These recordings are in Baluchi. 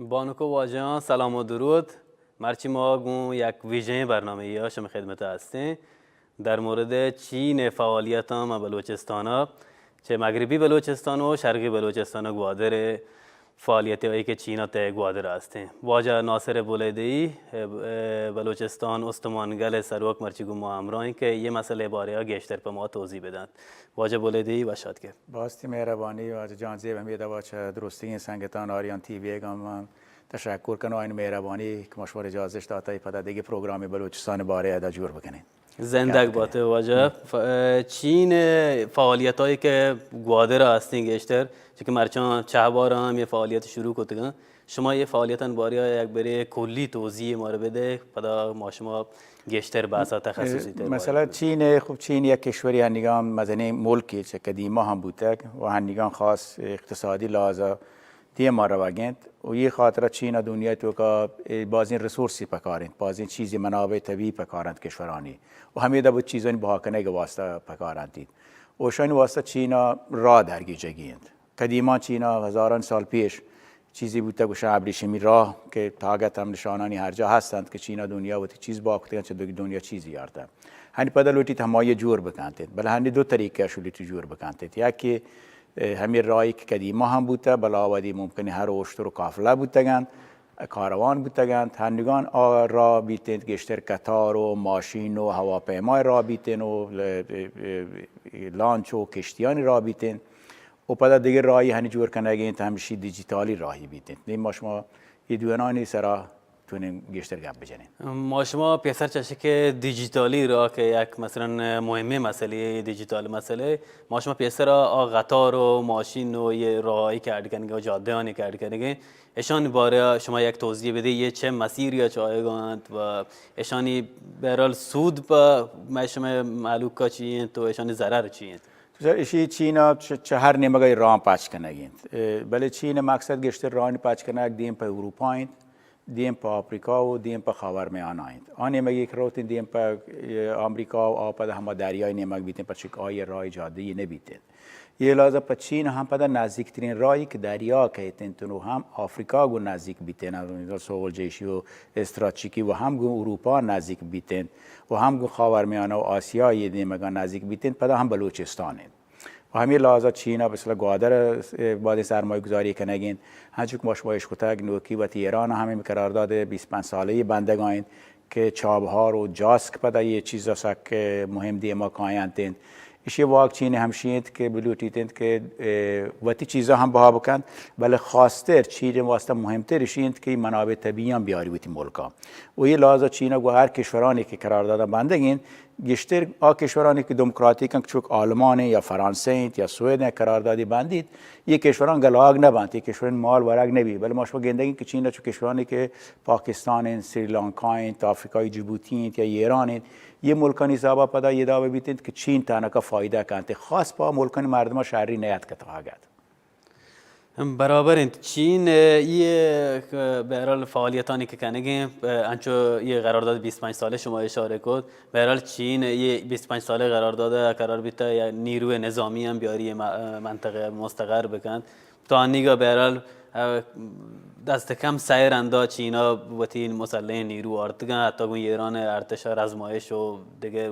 بانک و واجہاں سلام و درود۔ مرچی ما گوں یک ویژیں برنامہ یا شما خدمت ہستیں۔ در مورد چین فعالیتاں ما بلوچستان ء چہ مغربی بلوچستان و شرقی بلوچستان و گوادر فعالیت ہایی کہ چین ء تہ گوادر ء ہستیں۔ واجہ ناصر بلیدی، ء، ء، بلوچستان استمان گل سروک مرچی گوں ما ہمراہیں کہ یہ مسئلہ بارے ء گیشتر پہ ما توضیح بدنت۔ واجہ بلیدی وش آتکے۔ باستی مہربانی واجہ جان زیب، ہمے دوا چہ درستگیں سنگتان آریان ٹی وی ء گوں من تشکر کنوں، آئین مہربانی کہ ما شمار اجازت داتا ای پدا دیگه پروگرام بلوچستان بارے ادا جور بکنیں۔ زندگ بات واجہ۔ ف-، چین فعالیتایی کہ گوادر ء ہستیں گیشتر، چونکہ مرچاں چہبار ہم یہ فعالیت شروع کتگاں، شما یہ فعالیتان بارے ء یک برے کلی توضیح مارا بدے، پدا ما شما گیشتر بحث ء تخصصی تر مثلا چین، خب چین یک کشوری ہنگام مزنیں ملکی چہ قدیما ہم بوتگ و ہنگام خاص اقتصادی لحاظ دیما روگ انت و یہ خاطرہ چین ء دنیا توکا بازیں ریسورسی پکار انت، بازیں چیزی منابع طبیعی پکار انت کشورانی و ہمیں دب چیزانی بہا کنگ واسطہ پکار انت و شانی واسطہ چین ء راہ درگیجگی انت۔ قدیما چین ء ہزاران سال پیش چیزی بوتگ گوشاں ابریشمی راہ کہ تاگت ہم نشانانی ہر جا ہست انت کہ چین ء دنیا وتی چیز بہا کتگ انت چہ دگہ دنیا چیزی آرتگ۔ ہنی پدا لوٹیت ہمائی جور بکنت، بلے ہنی دو طریقہ اش لوٹیت جور بکنت۔ یکی ء، ہمے راہی کہ قدیما ہم بوتہ، بلے آ وہدی ممکن ہر اوشتر و قافلہ بوتگ انت، کاروان بوتگ انت۔ ہنگان آ راہ بیت انت گیشتر قطار و ماشین و ہواپیمای راہ بیت انت و ل-، لانچ و کشتیانی راہ بیت انت و پدا دگہ راہی ہنی جور کنگ انت، ہمشی دیجیتالی راہی بیت انت۔ نی ما شما اے دوئینانی سرا تونیں گیشتر گپ بجنیں۔ ما شما پیسر چہ کہ دیجیتالی را کہ یک مثلاً مهمیں مسئلے، دیجیتال مسئلے، ما شما پیسر آ قطار و ماشین و یہ راہی کہ اڈ کنگے و جادہانی کہ اڈ کنگے، اشان بارے شما یک توضیح بدے، یہ چہ مسیری چاہگا انت و اشانی بہرحال سود پہ مئے شمئے مہلوکا چی انت و اشانی ضرر چی انت؟ تو سر، اشی چین ء چ-، چہ ہر نیمگ ء راہ پچ کنگ انت۔ ء، بلے چین ء مقصد گیشتر راہ پچ کنگ دیم پہ اروپا انت، دیم پہ آفریقا و دیم پہ خاورمیانہ انت۔ آ نیمگ یک روت دیم پہ، ء، آمریکا و آ پدا ہما دریای نیمگ بیتیں، پرچہ کہ آئی راہ جادی نہ بیتیں۔ یہ لحاظ پہ چین ہم پدا نزدیک ترین راہی کہ دریا کہت انت و ہم آفریقا گوں نزدیک بیتیں، سول جیشی و استراتژیکی و ہم گوں اروپا نزدیک بیتیں و ہم گوں خاورمیانہ و آسیا یہ نیمگا نزدیک بیتیں، پدا ہم بلوچستان انت۔ و ہمے لحاظا چین ء مثلا گوادر ء بازیں سرمایہ گذاری کنگ انت۔ ہنچو کہ ما شما اشکتگ نوکی وتی ایران ء ہمے قرارداد بیست پنچ سالہ ء بندگ ء انت کہ چابہار و جاسک پدا یہ چیزا سک مہم دیما کاینت انت۔ اشی واک چین ہمشی انت کہ بلوٹیت انت کہ، ء، وتی چیزا ہم بہا بکنت، بلے خاصتر چین واسطہ مہمتر اشی انت کہ منابع طبیعی ہم بیاری وتی ملکا۔ و یہ لحاظا چین ء گو ہر کشورانی کہ قرارداد بندگ انت، گیشتر آ کشورانی کہ دموکراتیک انت، چوک آلمان انت یا فرانسہ انت یا سوئد انت، قراردادی بندیت، یہ کشوران گلاگ نہ بنت، یہ کشوران مال ورگ نہ بی، بلے ما شما گندگین کہ چین چو کشورانی کہ پاکستان انت، سری لانکا انت، آفریقای جیبوتی انت یا ایران انت، یہ ملکانی حسابا پدا یہ دعوی بیت انت کہ چین تنکا فائدہ کنت، خاص پہ ملکانی مردما شری نیت کتاگت۔ برابر انت۔ چین، ء، یہ، ء، بہرحال فعالیتانی کہ کنگیں، ء، انچو یہ قرارداد بیست پنچ سالہ شما اشارہ کت، بہرحال چین یہ بیست پنچ سالہ قرارداد قرار بیتا یا نیروی نظامی ہم بیاری م-، منطقہ مستقر بکنت۔ تا انیگا بہرحال، ء، دست کم سئے رندا چینا وتی مسلح نیرو آرتگن، حتی گوں ایران ارتش آزمائش و دگہ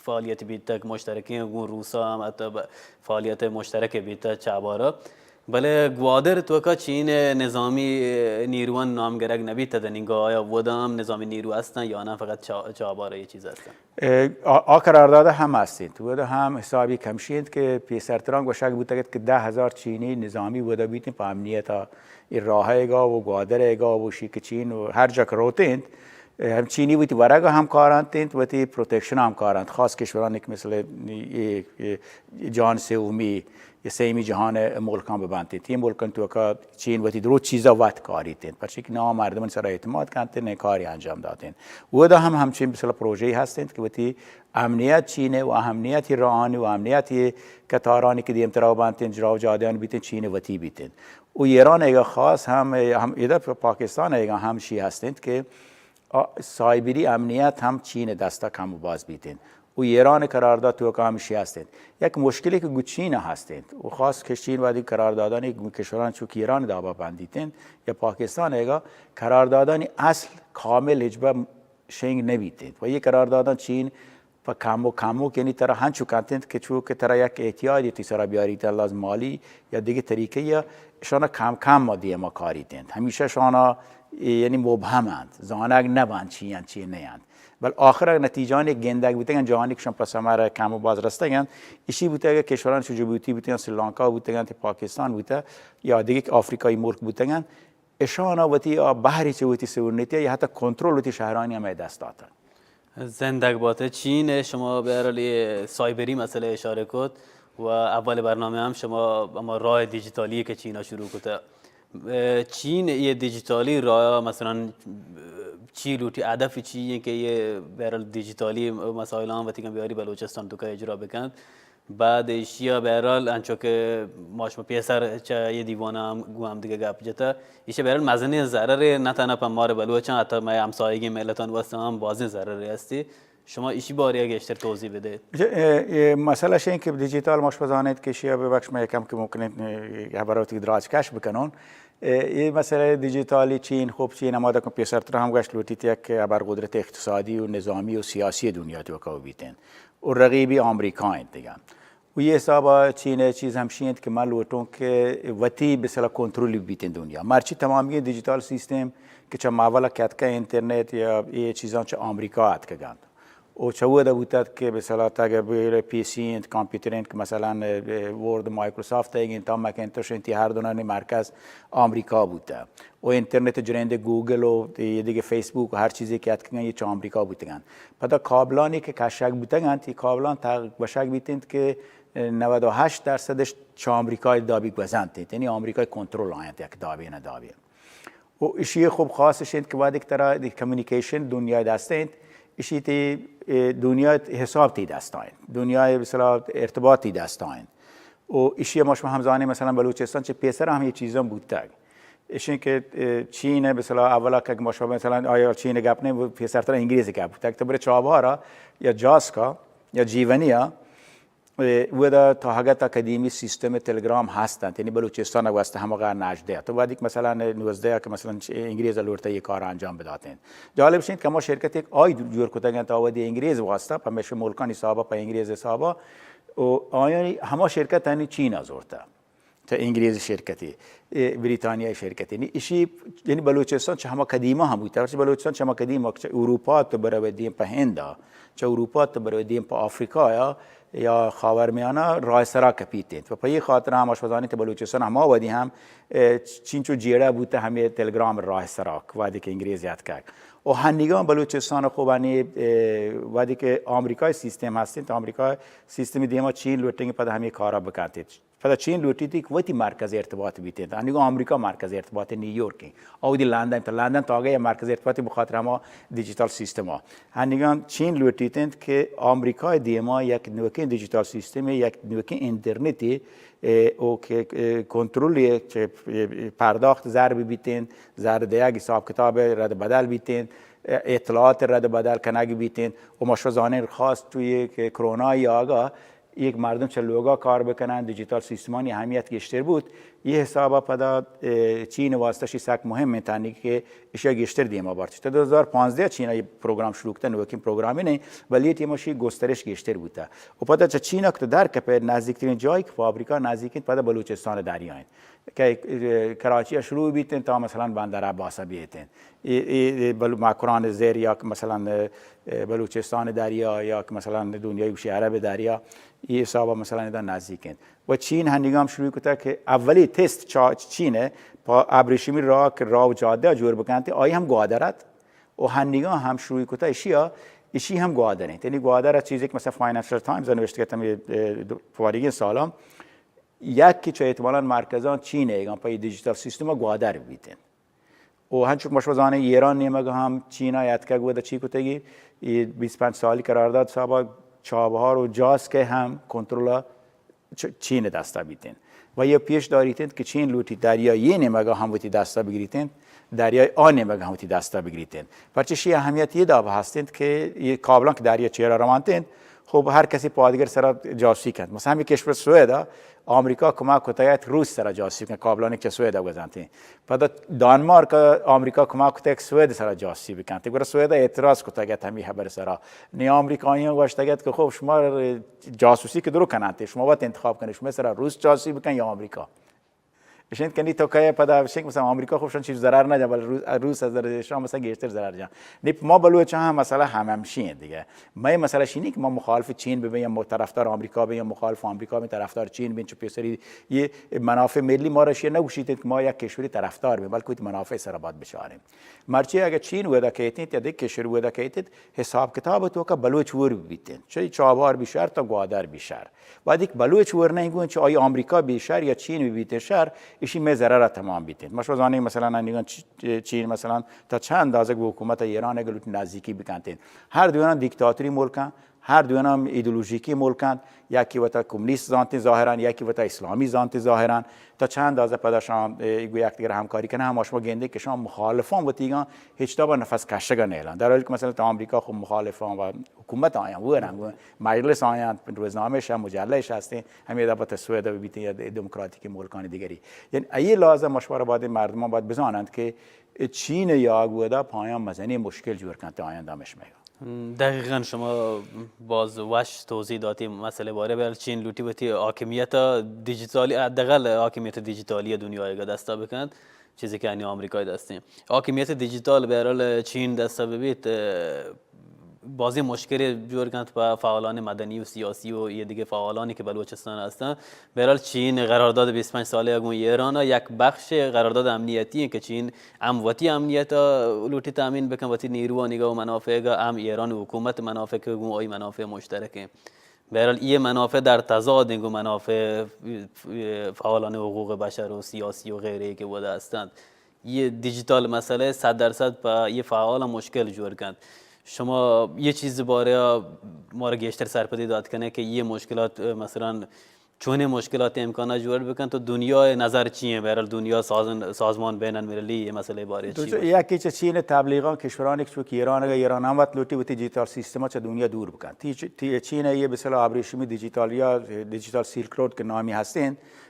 فعالیت بیتگ مشترکیں، گوں روسا ہم حتی ب-، فعالیت مشترک بیتگ چابارا۔ بلے گوادر توکا چین نظامی نیروان نام گرگ نبیتگ دنیگا، آیا ودا ہم نظامی نیرو ہستن یا نہ فقط چا-، چابارا یہ چیز ہستن؟ ء، آ، آ قرارداد ہم ہستیں، تو ودا ہم حسابی کمشی انت کہ پیسرتران گوشگ بوتگ کہ دہ ہزار چینی نظامی ودا بیتیں پہ امنیتا اے راہ ء گا و گوادر ء گا و شی کہ چین و ہر جا کہ روت انت، ء، ہم چینی وتی ورگ ء ہم کارانت انت، وتی پروٹیکشن ء ہم کارانت، خاص کشورانی کہ مثل اے، اے جان سیومی یا سیمی جہان ء ملکاں بہ بنت انت، اے ملکاں توکا چین وتی درو چیزا وت کاریت انت، پرچہ کہ نام مردمانی سرا اعتماد کنت انت، نہ کاری انجام دات انت۔ اودا ہم ہمچین مثل پروژہ ہست انت کہ وتی امنیت چین ء و امنیتی راہانی و امنیتی قطارانی کہ دیمترا بنت انت، جراو جادیان بیت انت، چین وتی بیت انت۔ و ایران ایگا خاص ہم، ہم ادا پہ پاکستان ایگا ہم شی ہست انت کہ آ، سائبری امنیت ہم چین دستا کم و باز بیت انت۔ و ایران قرارداد توکا ہمشی ہستیں۔ یک مشکلی کہ گو چین ہستیں و خاص کہ چین وادی قراردادانی گو کشوران چو کہ ایران دابا بندیتیں یا پاکستان ایگا قراردادانی اصل کامل ہچبہ شنگ نبیتیں و یہ قراردادان چین پہ کمو کمو یعنی ترا ہنچو کنتیں کہ چو کہ ترا یک احتیاجی تی سرا بیاریت، لازم مالی یا دیگه طریقے یا اشانا کم کم ما دیما کاریتیں۔ ہمیشہ شانا یعنی مبہم انت، زانگ نبنت چی انت چی نہ انت۔ بل آخر نتیجان یک گندگ بوتگن، جہانی کشان پس ہمارا کم و باز رستگن، اشی بوتگ کہ کشوران چو جبوتی بوتگن، سریلانکا بوتگن، تی پاکستان بوتگ یا دیگه آفریقایی ملک بوتگن، اشانا وتی آ بہری چہ وتی سورنیتی یا حتی کنترل وتی شہرانی ہمے دست داتگ۔ زندگ باتے چین، شما بہرحال یہ سائبری مسئلہ اشارہ کت و اول برنامہ ہم شما ہما راہ دیجیتالی کہ چینا شروع کتا۔ چین یہ دیجیتالی راہ مثلاً چی لوٹی، ہدف چی ہے کہ یہ بہرحال دیجیتالی مسائلان وتی کن بیاری بلوچستان تو کا اجرا بکن؟ بعد ایشیا بہرحال انچو کہ ما شما پیسر چہ یہ دیوانا ہم گو ہم دیگه گپ جتا، ایشیا بہرحال مزنیں ضررے نہ تنہا پہ مار بلوچاں، حتی مئے ہمسایگی ملتان واسطہ ہم بازیں ضررے ہستی۔ شما ایشی بارے گیشتر توضیح بدیت۔ جی، اے، اے مسئلہ شیں کہ دیجیتال ما شما زانیت کہ ایشیا ببخش میں کم کہ ممکن ہے، اے، خبر ہوتی دراج کش بکنون۔ اے، اے مسئلہ دیجیتالی چین، خوب چین ہما دکن پیسر تر ہم گشت لوٹیت یک ابر قدرت اقتصادی و نظامی و سیاسی دنیا توکا بیتیں۔ و رقیبی آمریکا انت دیگه۔ و یہ حسابا چین ء چیز ہمشی انت کہ من لوٹوں کہ وتی بسلا کنترلی بیتیں دنیا۔ مرچی تمامی دیجیتال سیستم کہ چہ ماولا کتکہ انٹرنیٹ یا یہ چیزاں چہ آمریکا اتکگنت۔ و چہ ودا بوتت کہ بسلا تگ پی سی انت، کمپیوٹر انت کہ مثلاً ورڈ مائیکروسافٹ ایگن تا مکنتوش انت، ہر دونانی مرکز آمریکا بوتہ۔ و انٹرنیٹ جنین دے گوگل و یہ دیگه فیسبوک و ہر چیزی کہ اتکگن یہ چہ آمریکا بوتگن۔ پدا کابلانی کہ کشگ بوتگن، تی کابلان تا گوشگ بیتنت کہ نود و ہشت درصدش چہ آمریکای دابی گوزنت، یعنی آمریکای کنترل آینت یک دابی نہ دابی۔ و اشی خوب خاص اشینت کہ وقتی کہ ترا دی کمیونیکیشن دنیا دست انت، اشی تی، اے، دنیا حساب تی دست آینت، دنیا مثلا ارتباط تی دست آینت۔ و اشی ما شما ہم زانیں مثلاً بلوچستان چہ پیسر ہم یہ چیزاں بوتگ۔ اشیں کہ، اے، چین ء مثلاً اولا کہ ما شما مثلاً آیا چین ء گپ نہیں، وہ پیسرتر انگریز ء گپ بوتگ۔ تو برے چابہارا یا جاسکا یا جیونیا، اے، ودا تا حگت قدیمی سیستم تلگرام ہستنت، یعنی بلوچستان ء واسطہ ہم غیر ناجدہ۔ تو وقتی کہ مثلاً نوزدہ کہ مثلاً چ-، انگریز ء لوٹتا یہ کار انجام بداتیں۔ جالب شین کہ ہما شرکت ایک آئی جور کتگ انت آودی انگریز واسطہ، پہ مش ملکانی حسابا، پہ انگریز حسابا، و آیانی ہما شرکت ہنی چین ء زورتا۔ چہ انگریز شرکتے، اے بریتانیای شرکتے۔ نی اشی، یعنی بلوچستان چہ ہما قدیما ہم بوتا، چہ بلوچستان چہ ہما قدیما چہ اروپا تو بروے دیم پہ ہندا، چہ اروپا تو بروے دیم پہ آفریقایا یا خاورمیانہ راہ سرا کپیت انت۔ و پہ یہ خاطر ہم اش بزانیت کہ بلوچستان ہما وہدی ہم، اے، چینچو جیڑہ بوتا ہمیں تلگرام راہ سرا وہدی کہ انگریز یاد کرد۔ و ہنیگان بلوچستان خوبانی، اے، وہدی کہ آمریکای سیستم ہستیں، تو آمریکای سیستم دیما چین لوٹنگ پد ہمیں کارا بکنت۔ پدا چین لوٹیتی کہ وتی مرکز ارتباط بیتنت۔ انیگو آمریکا مرکز ارتباط نیویورک انت۔ اودی لندن، تو لندن تاگہ یا مرکز ارتباط بخاطر ہما دیجیتال سیستم ها۔ انیگان چین لوٹیتنت کہ آمریکا دیما یک نوکین دیجیتال سیستم، یک نوکین انترنتی، اے، او کہ، اے، کنترل، اے، چہ، اے، پرداخت زر بیتنت، زر دیگ حساب کتاب رد بدل بیتنت، اے، اطلاعات رد بدل کنگ بیتنت۔ و ما شما زانیں خاص توی کہ کرونا آگا یک مردم چہ لوگا کار بکنن، دیجیتال سیستمانی اہمیت گیشتر بوت۔ یہ حسابا پدا، اے، چین واسطہ شی سک مهم انت تانی کہ اشیا گیشتر دیما برت۔ تا دو ہزار پانزدہ چین یہ پروگرام شروع کتا، نوکین پروگرامی نہیں، بل یہ ٹیما شی گسترش گیشتر بوتا۔ و پدا چہ چین وقت در کپے نزدیکترین جایی کہ فابریکا نزدیکین پدا بلوچستان دریا انت۔ کہ، اے، کراچی ء شروع بیتیں تا مثلاً بندر عباس ء بیتیں۔ اے، اے، اے بل-، مکران زیر یا کہ مثلاً، اے، بلوچستان دریا یا کہ مثلاً دنیای گوشی عرب دریا، یہ حساب مثلاً ادا نزدیک انت۔ و چین ہنیگام شروع کتا کہ اولی تست چا-، چین ء پا ابریشمی راہ کہ راہ و جاده جور بکنت، آئی ہم گوادر ات۔ و ہنیگام ہم شروع کتا اشیا، اشی ہم گوادر انت۔ یعنی گوادر چیزی کہ مثلاً فائنانشل ٹائمز نوشت کتا ہمیں، اے، دو-، پاریگیں سالاں، یکے چہ احتمالاً مرکزاں چین ایگاں پہ دیجیتال سیستم گوادر بیتن۔ و ہنچو کہ ما شما زانیں ایران نیمگ ہم چینا یاتکگ و چی کتگی، یہ بیست پنج سالی قرارداد صاحبا چابہار و جاسک ہم کنترل چ-، چین دستا بیتن۔ و یہ پیش داریتن کہ چین لوٹی دریای یہ نیمگا ہم وتی دستا بگریتن، دریای آ نیمگا ہم وتی دستا بگریتن۔ پرچہ شی اہمیت یہ داب ہستن کہ یہ کابلان کہ دریا چیرا روانتن، خب، هر کسی پادگر سرا جاسوسی کنت. مثلاً همین کشور سوئد ءَ آمریکا کمک کتگ ات روس سرا جاسوسی کنت، کابلانی چه سوئد ءَ گوزانت. پدا دانمارک ءَ آمریکا کمک کتگ سوئد سرا جاسوسی بکنت. گڑا سوئد ءَ اعتراض کتگ ات همین خبر سرا. نی آمریکاییاں گوشتگ ات که خب، شما جاسوسی که درو کننت، شما وت انتخاب کنید، شما سرا روس جاسوسی بکن یا آمریکا. اشین کنی تو که پدا اشین که مثلاً آمریکا خوبشان چیز ضرر نجا، بل روس، روس از ضرر شام مثلاً گیشتر ضرر جا. نی ما بلوچ هم مسئله هم همشی دیگه. ما مسئله شینی که ما مخالف چین ببین یا م-، طرفدار آمریکا ببین یا مخالف آمریکا ببین، طرفدار چین ببین، چون پیسری یه منافع ملی ما را شیه نگوشید که ما یک کشوری طرفدار ببین، بلکه ایت منافع سر بعد بچاریم. مرچی اگه چین ودا کیتین یا دیگه کشور ودا کیتین، حساب کتاب تو که بلوچ ور بیتین، چه چابهار بیشار تا گوادر بیشار. بعد یک بلوچ ور نہ گون چه آئی آمریکا بیشار یا چین بیتین شر، اشی میں ضرر تمام بیتین. ما شما زانیں مثلاً انیگان چ-، چین مثلاً تا چند اندازه گو حکومت ایران اگه لوٹ نزدیکی بکنتین. هر دویان دیکتاتوری ملکن، هر دویان ایدئولوژیکی ملکن، یکی وتا کمونیست زانتین ظاهراً، یکی وتا اسلامی زانتین ظاهراً. تا چند اندازه پدا شام، اه، گو یک دیگر همکاری کنه، هم شما گنده که شام مخالفان وتیگان هیچ دابا نفس کشگا نیلان. در حالی که مثلاً تا آمریکا خب مخالفان و حکومت آیان، وہ رنگ مجلس آیان، روزنامه شا، مجله شا هستین، همین دابا تا سوئد بیتین یا دموکراتیک ملکان دیگری. یعنی ای لازم مشورہ باید مردمان باید بزانند که چین یا گودا پایان مزنی مشکل جور کنت آیان دامش میگا. دقیقاً شما باز وش توضیح داتی مسئله باره. بهرحال چین لوٹی وتی حاکمیت دیجیتالی، حداقل حاکمیت دیجیتالی دنیا ایگا دستا بکند، چیزی که انی آمریکای دستین. حاکمیت دیجیتال بهرحال چین دستا ببیت، اه، بازی مشکلی جور کنت په فعالان مدنی و سیاسی و یه دیگه فعالانی که بلوچستان هستن. بهرحال چین قرارداد بیست و پنج ساله گون ایران یک بخش قرارداد امنیتی که چین هم وتی امنیت ء لوٹی تامین بکن، وتی نیروانیگا و منافعگا، هم ایران حکومت منافع که گون آئی منافع مشترکه. بهرحال، یہ منافع در تضاد گون منافع فعالان حقوق بشر و سیاسی و غیره که ودا هستند. یہ دیجیتال مسئله صد درصد په یہ فعال مشکل جور کند. شما یہ چیز باره ما را گیشتر سرپدی داد کنه که یہ مشکلات، مثلاً چونیں مشکلات امکانات جوڑ بکن تو دنیا نظر چی ہیں؟ بہرحال دنیا سازن-، سازمان بین المللی یہ مسئلے بارے چی؟ یکی چہ چین تبلیغاں کشورانی چو کہ ایران، اگر ایران ہم وت لوٹی وتی ڈیجیٹل سیستم چہ دنیا دور بکن. تی چ-، تی چین یہ بسلا ابریشمی ڈیجیٹل یا ڈیجیٹل سلک روڈ کہ نامی ہستیں،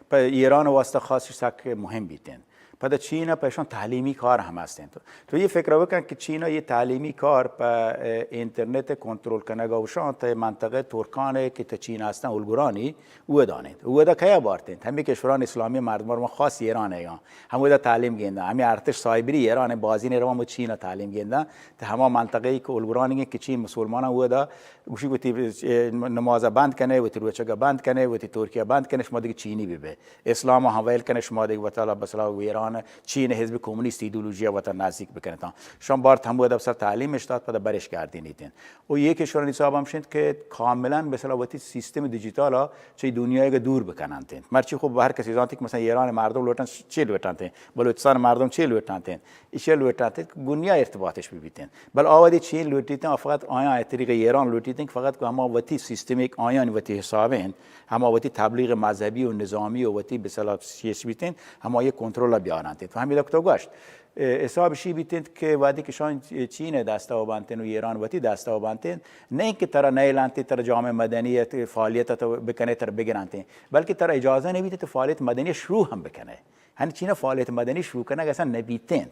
پہ ایران واسطہ خاص سک مہم بیتیں. پدا چین ء پیشان تعلیمی کار ہم ہستیں. تو، تو یہ فکر بکن کہ چین ء یہ تعلیمی کار پہ، اه، انٹرنیٹ کنٹرول کنگ ء وشان تہ منطقہ ترکان ء کہ تہ چین ہستن الگرانی او دانیت. او دا کیا بارتیں؟ ہمیں کشوران اسلامی مردم ما خاص ایران ء ہم او دا تعلیم گیندا. ہمیں ارتش سائبری ایران ء بازی نے روان چین ء تعلیم گیندا. تہ ہما منطقہ کہ الگرانی کہ چین مسلمان او دا گوشی وتی، اه، نماز بند کنے، وتی روچگ بند کنے، وتی ترکیہ بند کنے، شما دیگه چینی ببے. اسلام ء ہم ویل کنے، شما دیگه وتالا بسلا ایران، چین حزب کمونیست ایدئولوژی ء وتا نزدیک بکنتاں. شما بارت ہم ودا بسر تعلیم اشتات پدا برش گردینیتیں. و یہ کشورانی حساب ہم شنت کہ کاملاً بسلا وتی سیستم دیجیتال ء چہ دنیا ء دور بکننتیں. مرچی خوب ہر کسی زانتی کہ مثلاً ایران مردم لوٹن چی لوٹنتیں، بلوچستان مردم چی لوٹنتیں، ایشی لوٹنتیں کہ دنیا ارتباطش ببیتیں. بل آوادی چین لوٹیتیں، فقط آیاں طریقہ ایران لوٹیتیں کہ فقط کہ ہما وتی سیستم ایک آیان وتی حسابیں ہما وتی تبلیغ مذہبی و نظامی و وتی بسلا شیش بیتین، ہما یہ کنٹرول بیارنت. تو ہمیں لوگ تو گوشت، اه، حساب شی بیتین کہ وادی کہ شان چین دستا و بانتین و ایران وتی دستا و بانتین، نہیں کہ ترا نیلانتی تر جامعہ مدنی فعالیت تو بکنے تر بگرانتین، بلکہ ترا اجازہ نہیں بیتین تو فعالیت مدنی شروع ہم بکنے. ہن چین فعالیت مدنی شروع کنگ اصلا نبیتین.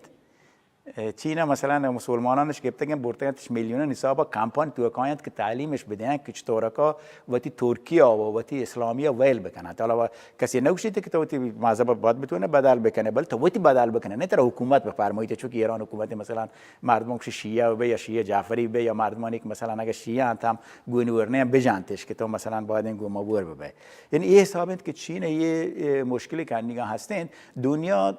چین ء مثلاً مسلمانانش گپتگیں برتگیں تش میلیوناں حساب ء کمپان توکاینت کہ تعلیمش بدیاں کہ چطورکا وتی ترکیہ و وتی اسلامیہ ویل بکنن. حالا کسی نگوشیت کہ تو وتی مذہب بد بتونے بدل بکنے، بل تو وتی بدل بکنے، نہ ترا حکومت بفرمائیت، چونکہ ایران حکومت مثلاً مردمان کہ شیعہ بے یا شیعہ جعفری بے یا مردمانی کہ مثلاً اگر شیعہ انت ہم گون ورنے بجانتش کہ تو مثلاً باید گون مبور ببے. یعنی یہ حساب انت کہ چین یہ، یہ مشکلی کہ انیگا ہستیں دنیا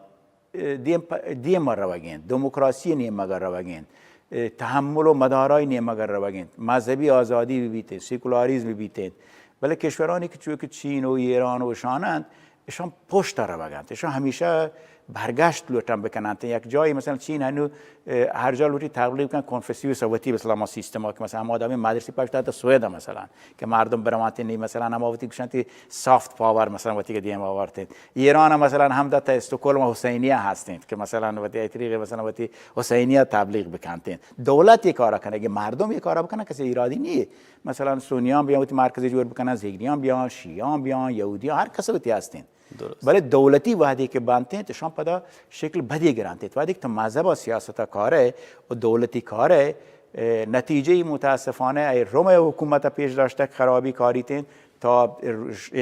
دیم پ-، دیم ء روگ ء انت، دموکراسی ء نیمگ ء روگ ء انت، اه، تحمل و مدارای نیمگ ء روگ ء انت، مذہبی آزادی بہ بیت انت، سیکولاریزم بہ بیت انت، بلے کشورانی کہ چو کہ چین و ایران و اشان انت، اشان پشت ء روگ ء انت، اشان ہمیشہ برگشت لوٹن بکننت. یک جایی مثلاً چین هنو، اه، هر جا لوٹی تبلیغ کن کنفوسیوس وتی مثلاً ما سیستم ها که مثلاً هما دامین مدرسی پشت تا سوئد مثلاً که مردم بروانت نی مثلاً هما وتی گشنت سافت پاور مثلاً وتی که دیم آورتین. ایران مثلاً هم دات استکهلم حسینیه هستین که مثلاً وتی ای طریقه مثلاً وتی حسینیه تبلیغ بکنتین. دولت یه کارا کنه، اگه مردم یه کارا بکنه کسی ایرادی نیه. مثلاً سنیان بیان وتی مرکزی جور بکنن، زیگریان بیان، شیعان بیان، یهودیان، هر کس وتی هستین. درست. بلے دولتی وهدی که بنتین، تشان پدا شکل بدی گرنتین. وهدی که تو مذهب سیاست کاره و دولتی کاره، اه، نتیجه متاسفانه ای روم حکومت پیش داشته که خرابی کاریتین تا،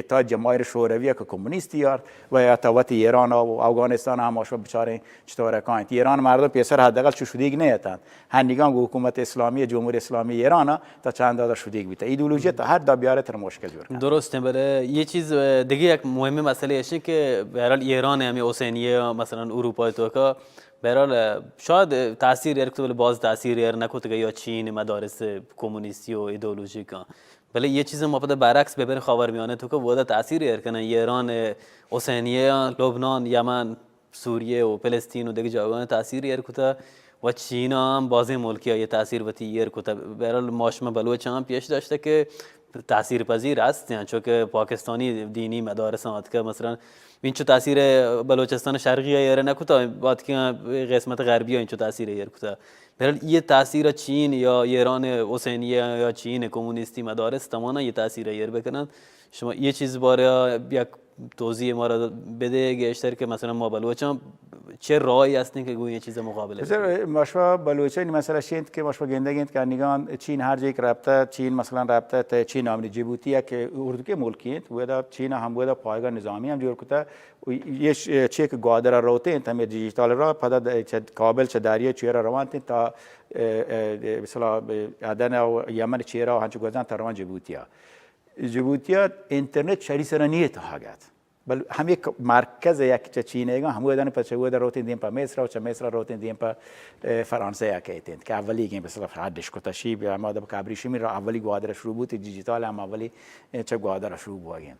تا جماهیر شوروی که کمونیستی آرت و یا تا وتی ایران و افغانستان هم آشما بچارین چطور کاینت. ایران مردم پیسر حداقل چو شدیگ نیتن. هنیگان گو حکومت اسلامی، جمهوری اسلامی ایران تا چند دادا شدیگ بیتا. ایدئولوژی تا هر دا بیاره تر مشکل جور کن. درسته، بله یه چیز، اه، دیگه یک مهمه مسئله ایشه که به هر حال ایران همی حسینیه مثلاً اروپای تو که به هر حال، اه، شاید تاثیر ایر کتو، بله باز تاثیر ایر نکتگه یا چین مدارس کمونیستی و ایدئولوژیک. بله یه چیز ما پدا برعکس ببرین خاورمیانه تو که ودا تاثیر ایر کنن ایران، اه، حسینیه، لبنان، یمن، سوریه و فلسطین و دگه جاگاهان تاثیر ایر کتا و چین هم بازین ملکی آیه تاثیر وتی ایر کتا. به هر حال ما شما بلوچ هم پیش داشته که تاثیر پذیر هستین، چون که پاکستانی دینی مدارس هم آتکه مثلاً اینچو تاثیر بلوچستان شرقی ایر نکتا، آتکه قسمت غربی اینچو تاثیر ایر کتا. به هر حال یه تاثیر چین یا ایران حسینیه یا چین کمونیستی مدارس تماما یه تاثیر ایر بکنن. شما یه چیز باره یک توضیح ما را بده گیشتر که مثلاً ما بلوچان چه راهی هستین که گویا چیز مقابله بسیار بکنین؟ ما شما بلوچانی مسئله شینت که ما شما گندگینت که انیگان چین هر جایی که رابطه، چین مثلاً رابطه ته چین نامنی جیبوتی که اردو که ملکی انت، ودا چین هم ودا پایگاه نظامی هم جور کتا و یه ش-، چه که گوادر روتین، تمی دیجیتال را پدا د-، چه کابل چه دریای چیرا روانتین تا، اه، اه، مثلاً عدن و یمن چیرا هنچو گوزن تا روان جیبوتیا. جیبوتیا اینترنت شری سرا نیه تا حاگت. بل هم یک مرکز یک چه چینه گا، هم ودن پچه ودا روتین دیم پا مصر و چه مصر روتین دیم پا، اه، فرانسه یا کهتین که اولی گیم مثلاً حدش کتا شی بیا ما دب کابری شمی را اولی گوادر شروع بوتی دیجیتال هم اولی، اه، چه گوادر شروع بوگین.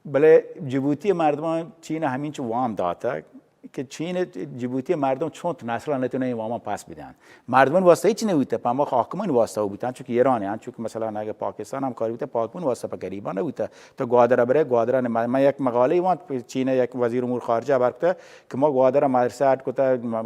بلے جیبوتی مردمان چین ہمینچو وام داتگ کہ چین جیبوتی مردم چون نسل نتونه این وامان پس بدن. مردمان واسطه هیچ نبوته، پا ما حاکمان واسطه بوتن، چونکہ ایران ہیں، چونکہ مثلاً اگر پاکستان ہم کاری بوته، پاکمان واسطه پا غریبان نبوته. تو گوادر برے، گوادر نے، من، من یک مقاله وانت، چین یک وزیر امور خارجه بر کته کہ ما گوادر مدرسه اڈ کته، ما،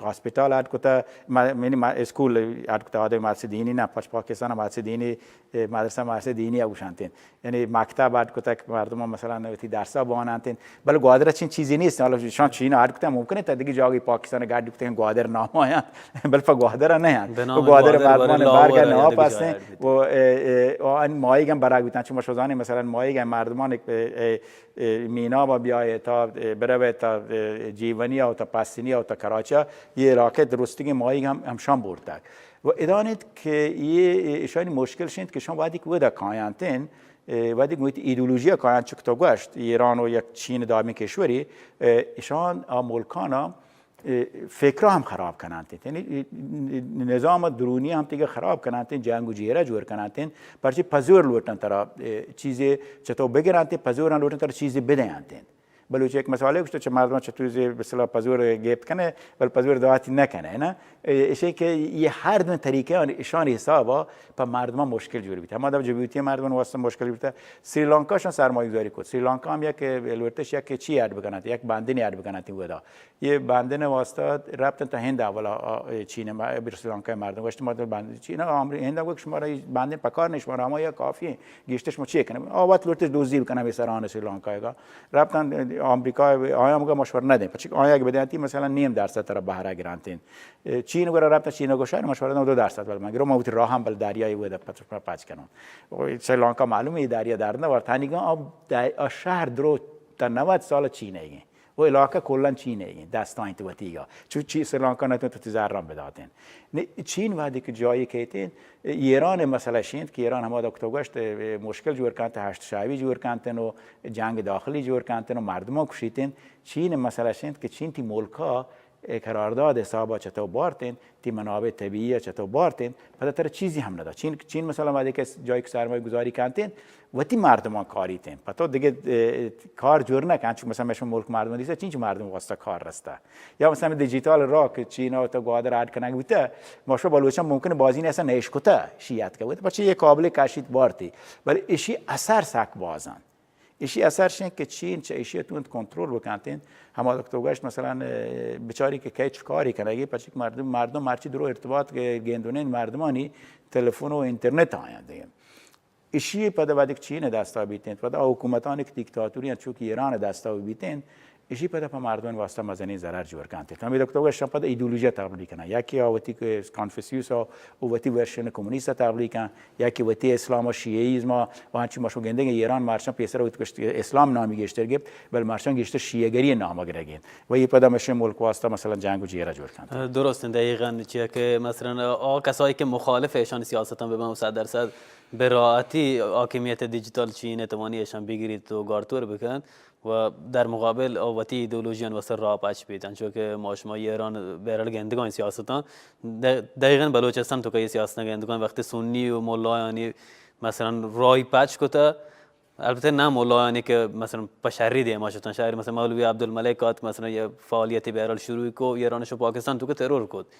هاسپیتال اڈ کته، ما، یعنی ما اسکول اڈ کته، آدم مدرسه دینی نه، پش پاکستان مدرسه دینی، مدرسه، مدرسه دینی ابو شانتین. یعنی مکتب اڈ کتگ، مردم مثلاً وتی درسا بواننت انت، بلے گوادر چین چیزی نیست. حالا شان چین اڈ کتگ، ممکن انت دگہ جاگہی پاکستان گڈ کتگ، گوادر نام آیاں، بلے پہ گوادر نہ انت. پہ گوادر مردمان برگ ناپ ہستیں. و، اه، اه، و ان ماہیگ ہم برگ بیتن، چون شما زانیں مثلاً ماہیگ ہم مردمان، اه، اه، اه، مینا با بیائے تا، اه، بروے تا، اه، جیونی او تا پسنی او تا کراچی، یہ علاقے درستگیں ماہیگ ہم ہمشان برتگ. و ادانت کہ یہ اشانی مشکل شنت کہ شان وادی کہ ودا کاینتن، اه، وہدے گوں وتی ایدئولوژی ء کایاں چک تو گوشت، ایران و یک چین دابیں کشوری، اه، اشان آ ملکانا، اه، فکرا ہم خراب کنانت انت. یعنی، اه، نظام درونی ہم تیگا خراب کنانت انت، جنگ و جیرہ جوڑ کنانت انت، پرچی پزور لوٹن ترا، اه، چیزے چتو بگرانت انت، پزور لوٹن ترا چیزے بدینت انت. بلوچ یک مثالے گوشت، چہ مردم چہ تو زی بسلا پزور گیپت کنے، بل پزور دواتی نہ کنے، نا؟ اے، اشی کہ یہ ہر دو طریقے آن، اشان حسابا پہ مردمان مشکل جوڑ بیت. ہما دم جیبوتی مردمان واسطہ مشکل بیت. سری لانکا شان سرمایہ گذاری کت. سری لانکا ہم یک لوٹش یک چی اڈ بکنات، یک بندنی اڈ بکنات ودا. یہ بندن واسطہ رفتن تا ہند اولا، آ، اے چین ما، بر سری لانکا مردم گوشت، ما بند، چین آمری، ہند گوشت، شما را بندن پکار نہیں، شما را ہما یا کافی ہیں. گیشتر شما چی کنن؟ آ وت لوٹش دوزی بکنن، بسران سری لانکا گا. رفتن آمریکا، آیا ہم گا مشورہ نہ دیں. پچک آیا کہ بدیانتی مثلاً نیم درصد ترا بہرہ گرانتین. چین گورا رفتن، چین گوشن مشورہ دیں دو درصد، بل من گرو، من وتی راہ ہم بل دریای ودا پچ، پچ کنم. و سری لانکا معلوم ہے دریا درد نہ ورت. ہنیگا آ، آ شہر درو تا نود سال چین ہے. و علاقہ کلاً چین ہے، دستائیں تو وتیگا. چو چی سری لانکا نہ تو تی زران بداتین. نی چین وہدے کہ جایی کہتین، ایران مسئلہ شینت کہ ایران ہما وقت گوشت، مشکل جوڑ کنت، ہشت شعبی جوڑ کنتن و جنگ داخلی جوڑ کنتن و مردمان کشیتن. چین مسئلہ شینت کہ چین تی ملکا اے قرارداد حسابا چتو بارتین، تی منابع طبیعی چتو بارتین، پدا ترا چیزی ہم ندا۔ چین، چین مثلاً وہدے کہ جایی کہ سرمایہ گذاری کنتین، وتی مردمان کاریتین۔ پتو دیگه، اے، کار جور نکن، چون مثلاً مشو ملک مردم دیسا، چین چو مردم واسطہ کار رستا۔ یا مثلاً دیجیتال را کہ چین و تو گوادر اڈ کنگ بوتا، مشو بلوچان ممکن بازی نے اصلاً نیش کتا، شیعت کا بوتا، پچے یہ قابل کشیت بارتی، ولی اشی اثر سک بازن۔ ایشی اثر شیں کہ چین چہ ایشی ء تونت کنترل بکنتین۔ ہما وقت تو گشت مثلاً، اه، بچاری کہ کیچ کاری کنگی، پرچہ کہ مردم، مردم مرچی درو ارتباط گ-، گندونین مردمانی تلفن و انٹرنت آیاں دیگه۔ ایشی پدا وقتی کہ چین دستا بیتین، پدا حکومتانی کہ دیکتاتوری انت، چو کہ ایران دستا بیتین، ایشی پدا پہ مردمان واسطہ مزنین ضرر جوڑ کنتین۔ ہمیں وقت تو گشت پدا ایدئولوژی تبلیغ کنن۔ یکی آ وتی کہ کانفیوسیوس آ و وتی ورژن کمونیست تبلیغ کن، یا کہ وتی اسلام و شیعیزم و ہنچو مشو گندگ ایران مرچاں پیسر وتی کشت اسلام نامی گیشتر گپت، بل مرچاں گیشتر شیعہ گری نام گرگین۔ و یہ پدا مشے ملک واسطہ مثلاً جنگ و جیرہ جوڑ کنت۔ درست انت، دقیقاً چیا کہ مثلاً آ کسایی کہ مخالف ایشان سیاستاں ببن و صد درصد به راحتی حاکمیت دیجیتال چین توانی ایشان بگیریت و گارتور بکن و در مقابل آ وتی ایدئولوژیان واسطہ راہ پچ بیت، انچو کہ ما شما ایران بہرحال گندگان سیاستاں، د-، دقیقاً بلوچستان تو کہ یہ سیاست گندگان وقتی سنی و ملایانی مثلاً راہی پچ کتا، البتہ نہ ملایانی کہ مثلاً پہ شری دیما شتن، شری مثلاً مولوی عبدالملک آت مثلاً یہ فعالیتی بہرحال شروع کو، ایران شو پاکستان تو کہ ترور کت۔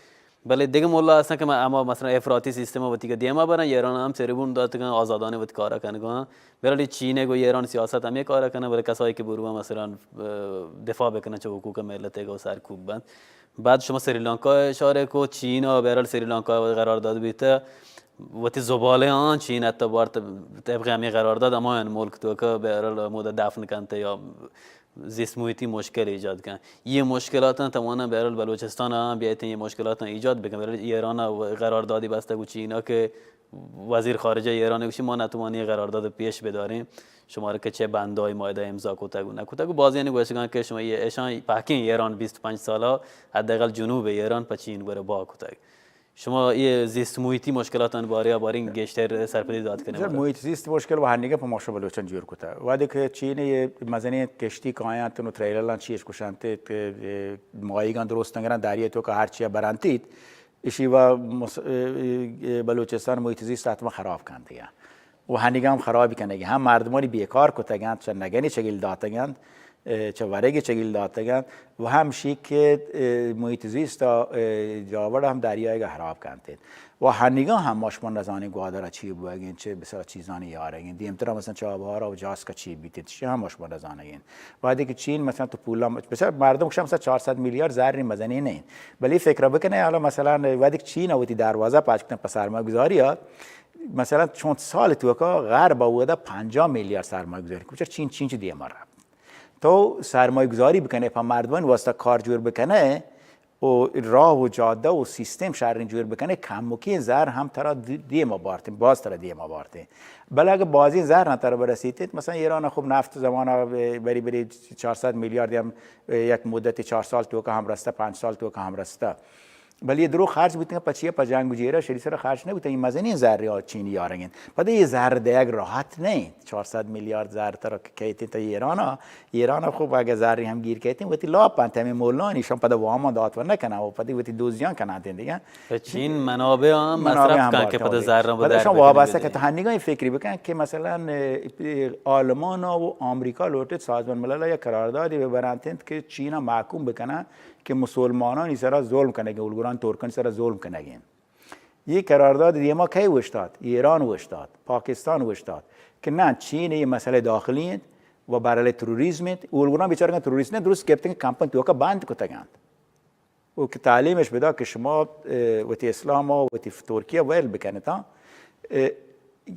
بلے دگہ ملا ہستن کہ ما، ہما مثلاً افراطی سیستم وتی کہ دیما برن، ایران ہم تربون داتگن، آزادانہ وتی کارا کنگا۔ بہرحال چین گو ایران سیاست ہمیں کارا کنن، بلے کسایی کہ برو مثلاً، اه، دفاع بکنن چہ حقوق ملت گو سرکوب بند۔ بعد شما سری لانکا اشارہ کو، چین و بہرحال سری لانکا قرار داد بیتا، وتی زبالے آن چین حتی بارت طبق ہمیں قرار داد، اما ان ملک تو کہ بہرحال مودا دفن کنتے یا زیست محیطی مشکل ایجاد کن۔ یہ مشکلات ہیں، توانا بہرحال بلوچستان ہم بیایت یہ مشکلات ہیں ایجاد بکن۔ بہرحال ایران قرار دادی بسته گو چینا کہ وزیر خارجه ایران گوشی ما نتوانی قرار داد پیش بداریم، شما را که چه بندای مایده امضا کتگ و نکتگ و بازی یعنی گوشگان که شما یہ اشان پاکین ایران بیست و پنج سالا حداقل جنوب ایران په چین گوره با کتگ۔ شما یہ زیست محیطی مشکلاتان بارے بارین گیشتر سرپدی داد کنه؟ محیط زیست مشکل و هنگه په ماشو بلوچان جور کتا۔ وقتی که چین یہ مزنی کشتی کایان تنو تریلران چیش کشانت، ماهیگان درست نگران دریا تو که هرچی برانتید، اشی و مس-، اه، اه، بلوچستان محیط زیست حتما خراب کنت دیگه۔ و هنگه هم خرابی کنگی، هم مردمانی بیکار کتگند، چه نگنی چگیل داتگند، اه، چه ورگی چگیل داتگند و هم شی که، اه، محیط زیست، اه، جاور هم دریایگا خراب کنت۔ و هنگه هم ما شما نزانی گوادر چی بوگین، چه بسیار چیزانی یارگین۔ دیمتر مثلاً چابهار و جاسکا چی بیتید، چی هم ما شما نزانگین۔ وقتی که چین مثلاً تو پولا، بسیار مردم کشم مثلاً چهارصد میلیارد زر مزنی نه. بلے فکر بکنه، حالا مثلاً وقتی که چین وتی دروازه پاچ کتن په سرمایه گذاری ها، مثلاً چند سال توکا غرب اودا پنجاه میلیارد سرمایه گذاری کت۔ چین، چین چی دیما رفت؟ تو سرمایه گذاری بکنه، په مردمان واسطه کار جور بکنه، و راه و جاده و سیستم شرین جور بکنه، کمکین زر هم ترا دی-، دیما بارتین، باز ترا دیما بارتین۔ بلے اگه بازین زر نه ترا برسیتید، مثلاً ایران خوب نفت زمانه بری بری چهارصد میلیارد هم یک مدت چهار سال توکا هم رسته، پنج سال توکا هم رسته۔ بلے یہ درو خرچ بوتن، پچیا په جنگ و جیرا شری سر خرچ نبوتن، یہ مزنین زر یا چینی یارنگین۔ پدا یہ زر دیگ راحت نه، چهارصد میلیارد زر ترا کیتین تا ایرانا، ایران خوب اگه زری هم گیر کیتین، وتی لاپ انت، همین مولانی شان پدا واما دات و نکنن و پدا وتی دوزیان کنن دیگه۔ چین منابع هم منابع مصرف هم کن که پدا زر بارتن. پدا شان وابسته که تا هنگا فکری بکن که مثلاً، اه، آلمان و آمریکا لوٹت سازمان ملل یا قراردادی ببرنتند که چین محکوم بکنن که مسلمانانی سرا ظلم کنگین، الگران ترکانی سرا ظلم کنگین۔ یہ قرارداد دیما کئی اوشتات؟ ایران اوشتات، پاکستان اوشتات کہ نہ، چین یہ مسئلہ داخلی انت و برل تروریزم انت۔ اولگران بیچارگان تروریست نے، درست گپتن کمپن توکا بند کتگانت۔ و کہ تعلیمش بدا کہ شما، اه، وتی اسلام و وتی ترکیہ ویل بکنتا۔ اه،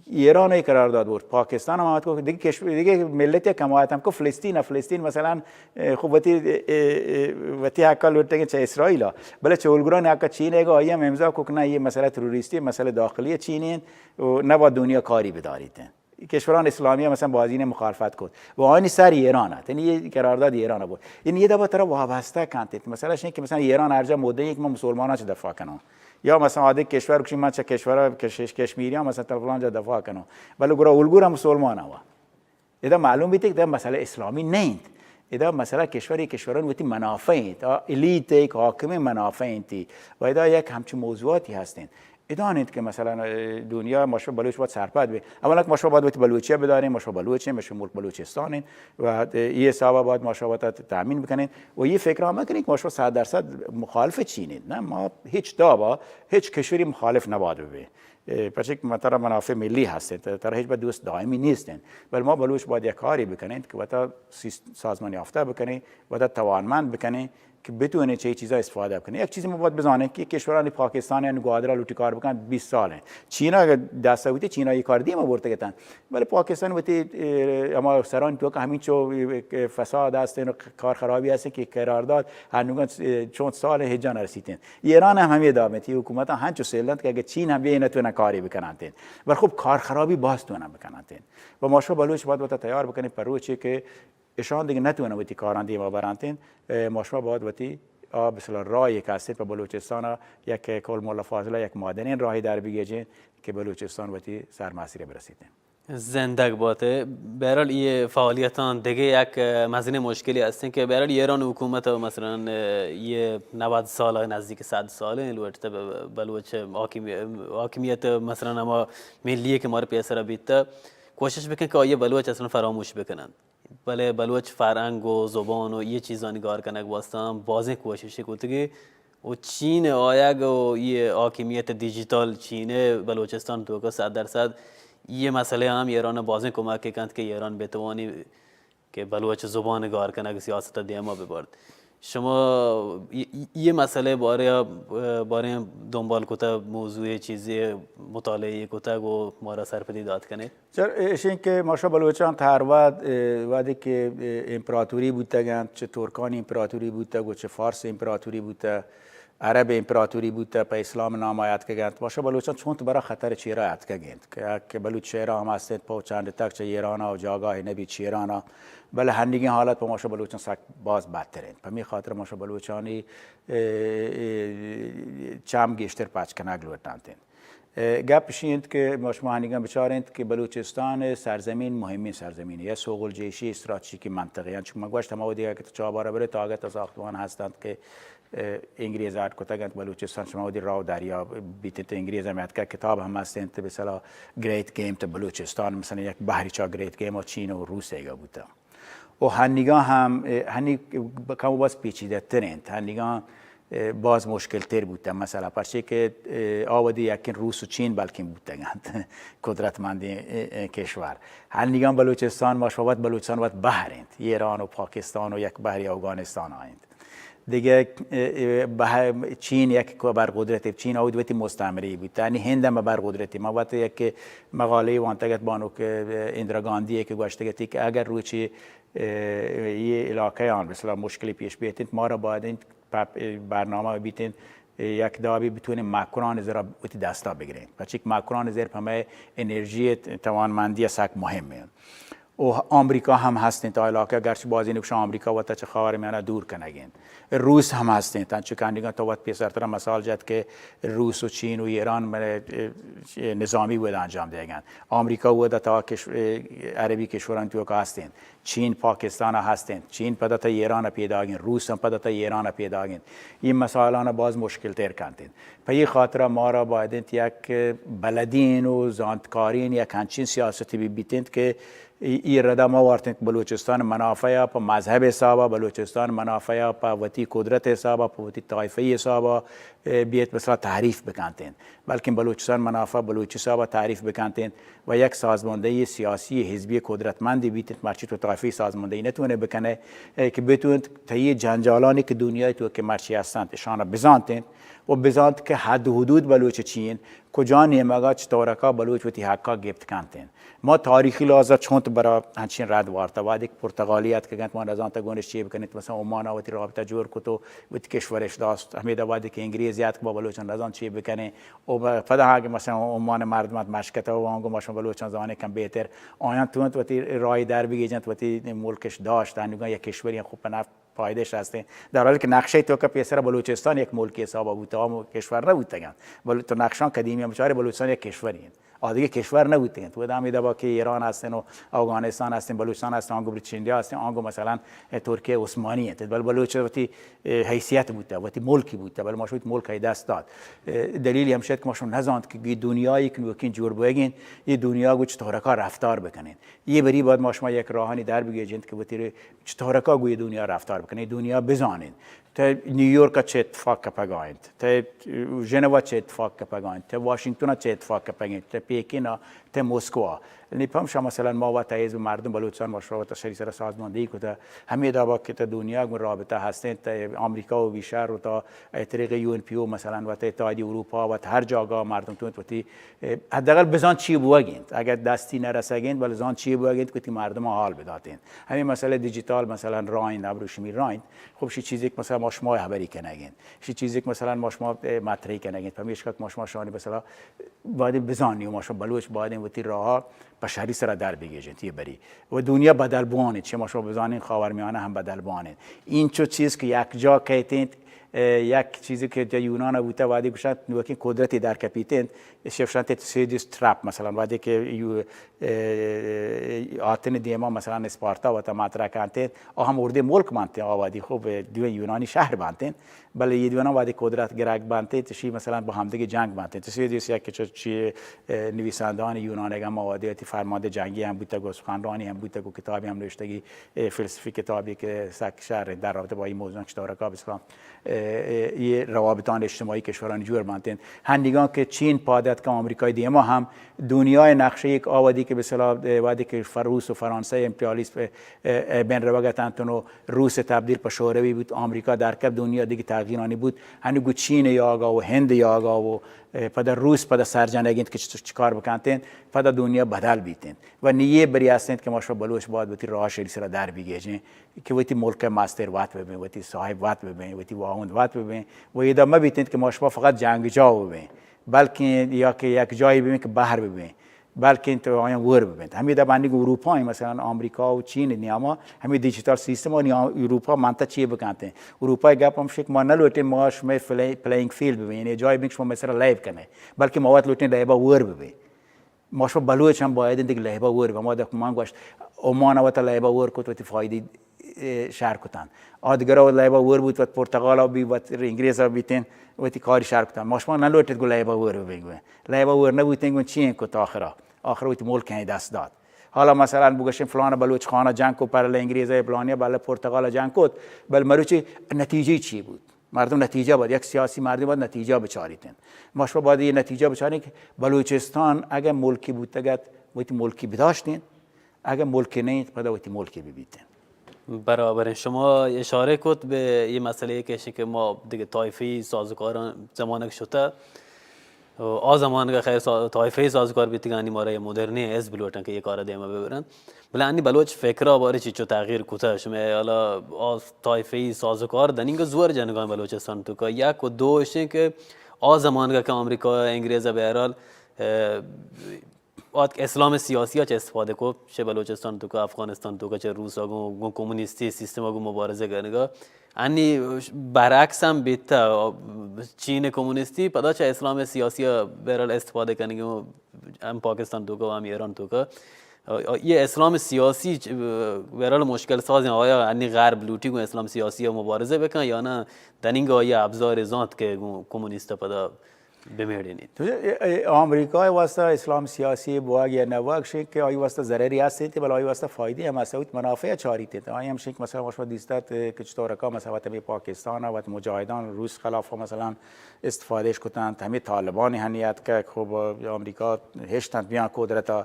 ایران ای قرار داد برد، پاکستان هم آمد کو دیگه کشور، دیگه ملتی کم آیت هم کو فلسطین، فلسطین مثلاً، اه، خب وتی، اه، اه، وتی حقا لوٹگین چه اسرائیل، بلے چه اولگران حقا چین ایگا آئی هم امضا کو کہ نه، یہ مسئلہ تروریستی، مسئلہ داخلی چینی انت و نبا دنیا کاری بداریت۔ کشوران اسلامی هم مثلاً بازین مخالفت کت و آنی سر ایران ات، یعنی یہ قرارداد ایران بود، یعنی یہ دبا ترا وابستہ کنت۔ مثلاً شین کہ مثلاً ایران هر جا مدعی که من مسلمانان چه دفاع کنم، یا مثلاً آدی کشور کشی من چه کشور کشش کشمیری هم مثلاً تر فلان جا دفاع کنم، ولی گرا الگور هم مسلمان هم۔ ادا معلوم بیت که در مسئلہ اسلامی نینت۔ ادا مسئلہ کشوری کشوران وتی منافع انت، آ الیت ء حاکم منافع انت و ادا یک ہمچو موضوعاتی ہستین۔ ادا انت کہ مثلاً، اه، دنیا ماشو بلوچ وت سرپد بے۔ اولا کہ ماشو باید وتی بلوچیہ بداریں، ماشو بلوچ ہیں، ماشو ملک بلوچستان ہیں و یہ حسابہ باید ماشو وت تامین بکنیں و یہ فکر ہم کنیں کہ ماشو صد درصد مخالف چین ہیں۔ نہ، ما ہچ دابا، ہچ کشوری مخالف نباید بے۔ اه، پرچہ کہ ما ترا منافع ملی ہستیں، ترا ہچ با دوست دائمی نیستیں، بل ما بلوچ باید یک کاری بکنیں کہ وتا سیس-، سازمان یافتہ بکنیں، وتا توانمند بکنیں کہ بتوانیں چہ اے چیزا استفادہ بکنیں۔ یک چیزی ما باید بزانیں کہ کشورانی پاکستان یا گوادر لوٹی کار بکن بیست سال ہیں۔ چینا دست ہوتی، چینا یہ کار دیما برتگتن۔ بلے پاکستان وتی، اه، ہما سران تو کہ ہمین چو، اه، فساد ہستیں و کار خرابی ہستیں کہ قرارداد ہنوگن، اه، چون سال ہیں ہجا نرسیتیں۔ ایران ہم ہمیں دابیں، تی حکومت ہنچو سیلنت کہ اگر چین ہم بیا نتونا کاری بکنانتیں۔ بل خب کار خرابی باز تونا بکنانتیں۔ و ماشو بلوچ باید وتا تیار بکنیں پر روچے کہ اشان دیگه نتوانن وتی کاران دیما برانتین، اه، ما شما باید وتی آ بسلا راهی که هستید په بلوچستان یک کول مولا فاضله یک مادنین راهی در بگیجین که بلوچستان وتی سرمسیره برسیدین۔ زندگ باته. بهرحال، یه فعالیتان دیگه یک، اه، مزین مشکلی هستین که بهرحال ایران حکومت و مثلاً، اه، یه نود سال، نزدیک صد ساله لوٹته ب-، بلوچ حاکمی-، حاکمیت مثلاً اما ملیه که مار پیسر بیته کوشش بکن که آیه بلوچ اصلاً فراموش بکنن. بلے بلوچ فرہنگ و زبان و یہ چیزانی گار کنگ واسطہ ہم بازیں کوششے کتگی و چین آیگ و یہ حاکمیت ڈیجیٹل چین بلوچستان توکا صد درصد یہ مسئلہ ہم ایران بازیں کمک کنت کہ ایران بتوانی کہ بلوچ زبان گار کنگ سیاست دیما ببرد۔ شما یہ، یہ مسئلہ بارے، بارے دنبال کتا، موضوع چیزے مطالعہ کتا گو مارا سرپدی دات کنے؟ چر ایشیں کہ ماشا بلوچان تہ ہر وہد، اه، وہدے کہ، اه، امپراتوری بوتگ انت، چہ ترکانی امپراتوری بوتگ و چہ فارس امپراتوری بوتگ، عرب امپراتوری بوتگ، پہ اسلام نام آتکگ انت۔ ماشا بلوچان چونت برا خطر چیرا آتکگ انت کہ، کہ بلوچ شہرا ہم ہست انت، پہ چند تک چہ ایرانا و جاگاہ نبی چیرانا، بلے ہنیگیں حالت پہ ماشا بلوچان سک باز بدتر انت۔ پمی خاطر ماشا بلوچانی، اه، اه، چم گیشتر پچ کنگ لوٹانت انت۔ اه، گپ اشی انت کہ ما شما ہنیگاں بچارینت کہ بلوچستان سرزمین مہمیں سرزمین یا سوغل جیشی استراتژیکی منطقہ، یعنی چون من گوشت ہما وہدی کہ تو چابارا برے تاگت ساختمان ہستند کہ، اه، انگریز اڈ کتگ انت بلوچستان، شما وہدی راہ و دریا بیتنت، انگریز ہم اتکا کتاب ہم ہست انت، مثلا گریٹ گیم تو بلوچستان، مثلا یک بحری چا گریٹ گیم و چین و روس ایگا بوتا۔ و ہنیگاں ہم، اه، ہنی کم و باز پیچیدہ تر انت۔ ہنیگاں، اه، باز مشکل تر بوتہ مسئلہ، پرچے کہ، اه، آ وہدی یکین روس و چین بلکن بوتگ انت قدرتمندیں، اه، اه، کشور۔ ہنیگاں بلوچستان، ما شما وت بلوچستان وت بحر انت، ایران و پاکستان و یک بحری افغانستان آ انت۔ دگہ، اه، اه، بہ-، چین یک ابرقدرتے، چین آ وہدی وتی مستعمرے بوتہ، یعنی ہند ہم ابرقدرتے۔ ما وت یک مقالے وانتگ ات بانک، اه، اندرا گاندھی کہ گوشتگ اتی کہ اگر روچے، اه، یہ علاقہ آن مثلا مشکلی پیش بیت انت، مارا باید انت پپ-، برنامہ بیت انت، یک دابی بتونیں مکران زرا وتی دستا بگریں۔ پرچے کہ مکران زر پہ مئے انرژی توانمندی سک مہم انت۔ و آمریکا ہم ہست انت آ علاقہ، گرچہ بازین گوشاں آمریکا وتا چہ خاور میانہ دور کنگ انت۔ روس ہم ہست انت، انچو کہ انیگاں تو وت پیسرترا مثال جت کہ روس و چین و ایران من، اه، نظامی ود انجام دیگ انت۔ آمریکا ودا تا کش-، اه، عربی کشوران توکا ہست انت۔ چین پاکستان ہست انت۔ چین پدا تا ایران پیداگ انت۔ روس ہم پدا تا ایران پیداگ انت۔ یہ مسائلان باز مشکل تر کنت انت۔ پہ یہ خاطرہ مارا باید انت یک بلدین و زانتکارین یک ہنچین سیاستی بی بیت انت کہ ای، ای ردا ما وارت انت بلوچستان منافع پہ مذہب حسابا، بلوچستان منافع پہ وتی قدرت حسابا، پہ وتی طائفہ حسابا، اه، بیت مثلا تعریف بکنت انت۔ بلکن بلوچستان منافع بلوچ حسابا تعریف بکنت انت و یک سازماندہی سیاسی حزبی قدرتمندی بیت انت، مرچی تو طائفی سازماندہی نتونے بکنے، اه، کہ بتونت تہ یہ جنجالانی کہ دنیای تو کہ مرچی ہستنت، اشانا بزانت انت و بزانت کہ حد و حدود بلوچ چین، کجا نیمگا چطورکا بلوچ وتی حقا گپت کنت انت۔ ما تاریخی لحاظا چونت برا ہنچین رد وارتا۔ وہدے کہ پرتگالی اتکگ انت، ما نزانتا گونش چی بکنیت، مثلا عمانا وتی رابطہ جوڑ کت و وتی کشورش داشت۔ ہمیدا وہدے کہ انگریز اتک، با بلوچان نزانت چی بکنیں۔ و ب-، پدا ہاں کہ مثلا عمان مردم ات مشکتا و آنگو ما شما بلوچان زانیں کم بہتر۔ آیان تونت وتی راہی در بگیجنت، وتی ملکش داشت، انوگا یک کشوری خب پہ نفت پائدش ہستیں۔ در حالی کہ نقشہ توکا پیسرا بلوچستان یک ملکی حسابا بوتا، آ مل-، کشور نہ بوتگاں۔ بل تو نقشان قدیمی ہم بچارے بلوچستان یک کشوری انت۔ آ دگہ کشور نہ بوتگ انت. ودا ہمے دابا کہ ایران ہستن و اوگانستان ہستن، بلوچستان ہستن، آنگو برٹش انڈیا ہستن، آنگو مثلاً ترکیہ عثمانی انت، بل بلوچ وتی حیثیت بوتہ، وتی ملکی بوتہ، بل ما شما وتی ملک ء دست دات. دلیل ہمش ات کہ ما شما نزانت کہ گی دنیایی کہ نوکین جوڑ بوگین، یہ دنیا گو چطورکا رفتار بکنین. یہ بری بعد ما شما یک راہانی در بگیجنت کہ وتی چطورکا گو یہ دنیا رفتار بکنین، یہ دنیا بزانین. تہ نیویورک ء چہ اتفاق کپگا انت، تہ ژنوا چہ اتفاق کپگا انت، تہ واشنگٹن ء چہ اتفاق کپگا انت، تہ پیکن ء، تہ مسکو ء. نی پمشا مثلاً ما وت حزب مردم بلوچستان ما شما وت شری سرا سازماندہی کتہ، ہمے دابا کہ تہ دنیا گوں رابطہ ہستیں، تہ آمریکا و بیشار و تا اے طریقے یو این پی او مثلاً وت اتحادی اروپا وت ہر جاگہ مردم تو وتی، اے، حداقل بزان چی بوگ انت، اگر دستی نرسگ انت، بل زان چی بوگ انت کہ وتی مردم حال بداتیں. ہمے مسئلہ دیجیتال مثلاً رائند، ابروشمی رائند، خب شی چیزی کہ مثلاً ما شما حبری کنگین، شی چیزی کہ مثلاً ما شما، اے، مطرحی کنگین، پمیشکا کہ ما شما شانی مثلاً باید بزانی و ما شما بلوچ باید وتی راہ پہ شری سرا در بگیجین تی بری و دنیا بدل بوان انت، چہ ما شما بزانین خاورمیانہ ہم بدل بوان انت. اینچو چیز کہ یک جا کہتین، اے، یک چیزی کہ جا یونان بوتا وادی گوشان نوکین قدرتی در کپیتین، شفشان تی سیدیس ترپ مثلاً وادی کہ یو-، اے، آتن دیما مثلاً اسپارتا وتا مطرح کنتین، آ ہم اردے ملک بنتین، آ وادی خوب دوی یونانی شہر بنتین، بلے یہ دوینا وادی قدرت گرگ بنتین، تشی مثلاً با ہمدگی جنگ بنتین. تشی دیس یک چو چی، اے، نویسندان یونان اگم آ وادی تی فرمانده جنگی ہم بوتگ و سخنرانی ہم بوتگ و کتابی ہم نوشتگی، اے، فلسفی کتابی کہ سک شہر در رابطہ با این موضوع چطور کا بسلام اے، اے، یہ روابطان اجتماعی کشورانی جوڑ بنتین. ہنیگان کہ چین پاد اتکا آمریکای دیما ہم دنیای نقشہ یک آ وادی کہ بسلا، اے، وادی کہ فر-، روس و فرانسہ امپریالیسم، اے، اے، بین روگ اتنتن و روس تبدیل پہ شوروی بوت، آمریکا درکپ دنیا دیگہ تغییرانی بوت، ہنی گو چین یاگا و ہند یاگا و، اے، پدا روس پدا سرجنگ انت کہ چ-، چکار بکنتین، پدا دنیا بدل بیتین. و نیے بری است انت کہ ما شما بلوچ باید وتی راہ شری سرا در بگیجین. کہ وتی ملک ء مستر وت ببیں، وتی صاحب وت ببیں، وتی واہند وت ببیں و ادا مہ بیت انت کہ ما شما فقط جنگجا ببیں، بلکیں یا کہ یک جاہے ببیں کہ بہر ببیں، بلکیں تو آیاں ور ببیں. ہمے دپ انیگ اروپا ہیں، مثلاً آمریکا و چین نیاما ہمے ڈیجیٹل سیستم آنی اروپا منتا چی بکنت ہیں؟ اروپا گپ ہم شک ما نہ لوٹیں ما شما پلے-، پلینگ فیلڈ ببیں، یعنی جاہے ببیں کہ شما مثلاً لیب کنے، بلکہ ما وت لوٹیں لیبا ور ببیں. ما شما بلوچ ہم باید انت کہ لیبا ور بہ، ما دک من گوشت، عمان وتا لیبا ور کت، وتی فائدی، اے، شر کتن. آ دگرا لیبا ور بوت، وت پرتغالا بی، وت انگریزا بیتین، وتی کاری شر کتن. ما شما نہ لوٹت گو لیبا ور ببین گو. لیبا ور نہ بوتین گو چی کت آخرا؟ آخر وتی ملک ہیں دست دات. حالا مثلاً بگوشین فلان بلوچ خانہ جنگ کو پر انگریز پلانیا بل پرتغال جنگ کت، بل مروچی نتیجہ چی بوت؟ مردم نتیجہ باید، یک سیاسی مردم باید نتیجہ بچاریت انت. ما شما باید یہ نتیجہ بچاریں کہ بلوچستان اگر ملکی بوتگ ات، وتی ملکی بداشتین، اگر ملکی نہ انت، پدا وتی ملکی ببیتین. برابر ہیں. شما اشارہ کت بہ یہ مسئلہ کہ کہ ما دیگہ طائفی سازوکاران زمانگ شتہ، آ زمانگا خیر سا-، طائفہی سازوکار بیتگانی مارا یہ مدرنی حزب لوٹن کہ یہ کارا دیما ببرن. بلے انی بلوچ فکرا بارے چیچو تغییر کتا؟ شما حالا آ طائفہی سازوکار دنینگا زور جنگان بلوچستان توکا یک و دو اشیں کہ آ زمانگا کہ آمریکا، انگریز بہرحال، اے، آتک اسلام سیاسی چہ استفادہ کو، چہ بلوچستان توکا، افغانستان توکا، چہ روسا گوں، گوں کمونیستی سیستما گوں مبارزہ کنگا. انی برعکس ہم بیتا، چین کمونیستی پدا چہ اسلام سیاسی بہرحال استفادہ کنگی ہم پاکستان توکا و ہم ایران توکا. یہ اسلام سیاسی چ-، بہرحال مشکل ساز ہیں، آیا انی غرب لوٹی گوں اسلام سیاسی مبارزہ بکن یا نہ؟ دنینگا آیا ابزار زانت کہ گوں کمونیست پدا بمیڑینیت. تو اے، اے آمریکا واسطہ اسلام سیاسی بواگ یا نواگ شک کہ آئی واسطہ ضرری ہست انت، بلے آئی واسطہ فائدہ ہم ہست، منافع چاریت انت. آئی ہم شک مثلاً ما شما دیستت کہ چطور کا مثلاً وت ہمیں پاکستان وت مجاہدان روس خلاف مثلاً استفادہ اش کتنت، ہمیں طالبان ہنی اتک کہ خوب آمریکا ہشتنت بیان قدرتا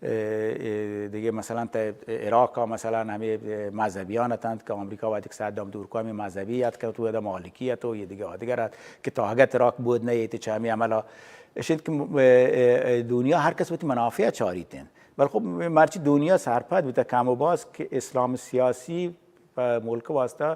اے، اے، دگہ مثلاً تہ عراق ء مثلاً ہمے، اے، مذہبیان اتنت کہ آمریکا وقتی کہ صدام دور کو ہمے مذہبی ات کہ تو ادا مالکی ات و یہ دگہ آدگر ات کہ تا اگت عراق بود نہ ایت چہ ہمے عمل ء اشنت کہ م-، اے، اے، اے، دنیا ہر کس وتی منافع چاریت انت. بل خب مرچی دنیا سرپد بوتہ کم و باز کہ اسلام سیاسی پہ ملک واسطہ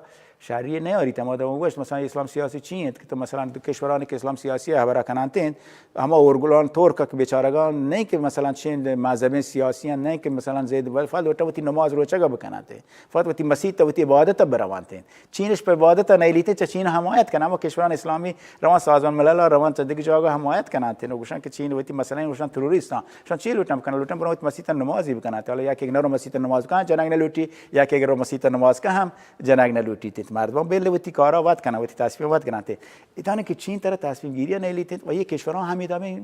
شری نیاریت. ہما دو گوشت، مثلاً اسلام سیاسی چی انت کہ تو مثلاً دو کشورانی کہ اسلام سیاسی ہبرا کنانت انت، ہما اورگلان ترک کہ بیچارگان نہیں کہ مثلاً چین مذہبیں سیاسی انت، نہیں کہ مثلاً زید بل فقط وتی نماز روچگا بکنانت، فقط وتی مسیت وتی عبادت بروانت. چینش پہ عبادت نیلیت، چہ چین حمایت کنن. ہما کشوران اسلامی روان سازمان ملل روان چہ دگہ جاگہ حمایت کنانت و گوشن کہ چین وتی مثلاً گوشن تروریستان، شان چی لوٹن بکنن؟ لوٹن برن وتی مسیت نمازی بکنانت. حالا یا کہ نرو مسیت نماز کن جنگ نہ لوٹی، یا کہ رو مسیت نماز کن ہم جنگ نہ لوٹیت. مردمان بل وتی کارا وت کنن، وتی تصمیم وت گرنت. اتانے کہ چین ترا تصمیم گیری نیلیت و یہ کشوران ہمیں دامیں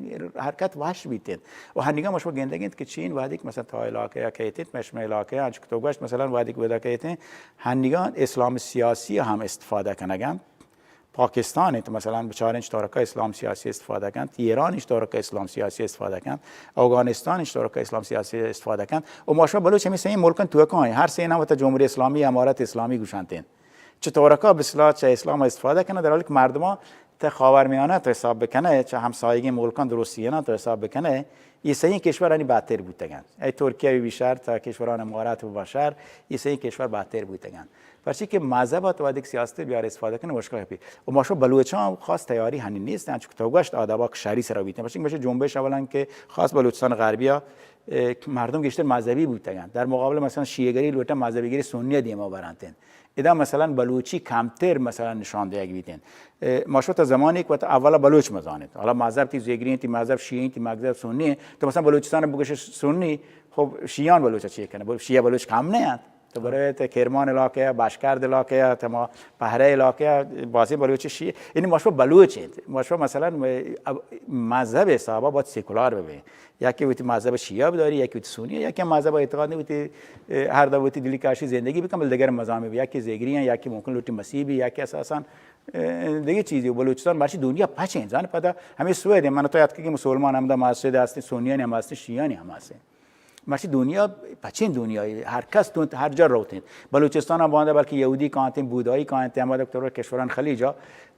حرکت وش بیت. و ہنگا ما شما گندگ انت کہ چین وہدے کہ مثلاً تا علاقہ یا کہت انت، مشمع علاقہ یا انچو کہ تو گوشت مثلاً وہدے کہ ودا کہت انت، ہنگا اسلام سیاسی ہم استفادہ کنگا انت. پاکستان انت مثلاً بچاریں چطورکا اسلام سیاسی استفادہ کنت، ایران چطورکا اسلام سیاسی استفادہ کنت، اوگانستان چطورکا اسلام سیاسی استفادہ کنت. و ما شما بلوچ ہمیں سئیں ملکن توکا ہیں، ہر سئیں وتا جمہوری اسلامی، امارت اسلامی گوشانت انت. چطورکا بسلا چہ اسلام استفادہ کنہ، در حالی کہ مردمان تا خاورمیانہ تو حساب بکنہ، چہ ہمسایگی ملکان درستی نہ تو حساب بکنہ، یہ سئیں کشور انی بدتر بوتگن. اے ترکیہ بی شر تا کشوران امارات و بشر، یہ سئیں کشور بدتر بوتگن. پرچی کہ مذہب تو ادک سیاست بیار استفادہ کنہ مشکل ہے. و ما شو بلوچان خاص تیاری ہنی نیست، انچو کہ تو گوشت آدابا شری سرا بیتن. پرچی کہ مشی جنبش اولاً کہ خاص بلوچستان غربیا، اے، مردم گیشتر مذہبی بوتگن. در مقابل مثلاً شیعہ گری لوٹن مذہبی گری سنی دیما برانتن. ادا مثلاً بلوچی کمتر مثلاً نشان دیگ بیتین. اے، ما شو تا زمانی کہ وت اولا بلوچ مزانت. حالا مذہب تی زیگری انت، تی مذہب شیعی انت، تی مذہب سنی انت. تو مثلاً بلوچستان بگوش سنی، خب شیعان بلوچ چی کنه؟ بل-، شیعہ بلوچ کم نه انت. تو برای تے کرمان علاقہ یا باشکرد علاقہ یا تما پہرے علاقہ یا بازی بلوچ شیعہ. یعنی ما شو بلوچ انت. ما شو مثلاً م-، اب-، مذہب حسابا باید سیکولار ببین. یکی وتی مذہب شیعہ بداری، یکی وتی سنی، یکی مذہب اعتقاد نہیں وتی، اے، ہر دو وتی دلی کاشی زندگی بکن، بل دگر مذاہب بھی، یکی زیگری ہیں، یکی ممکن لوٹی مسیحی بھی، یکی اساساً، اے، دیگه چیزی. بلوچستان مرچی دنیا پچ ہیں، زان پدا ہمیں سوئد ہیں، من تو یاد کہ مسلمان ہم دا مسجد ہستیں، سنیان ہم ہستیں، شیعان ہم ہستیں. مرچی دنیا پچیں دنیا، ہر کس تو ہر جا روتیں. بلوچستان ہم باندا بلکہ یہودی کانتیں، بودائی کانتیں، ہم دکتر کشوران خلیجا،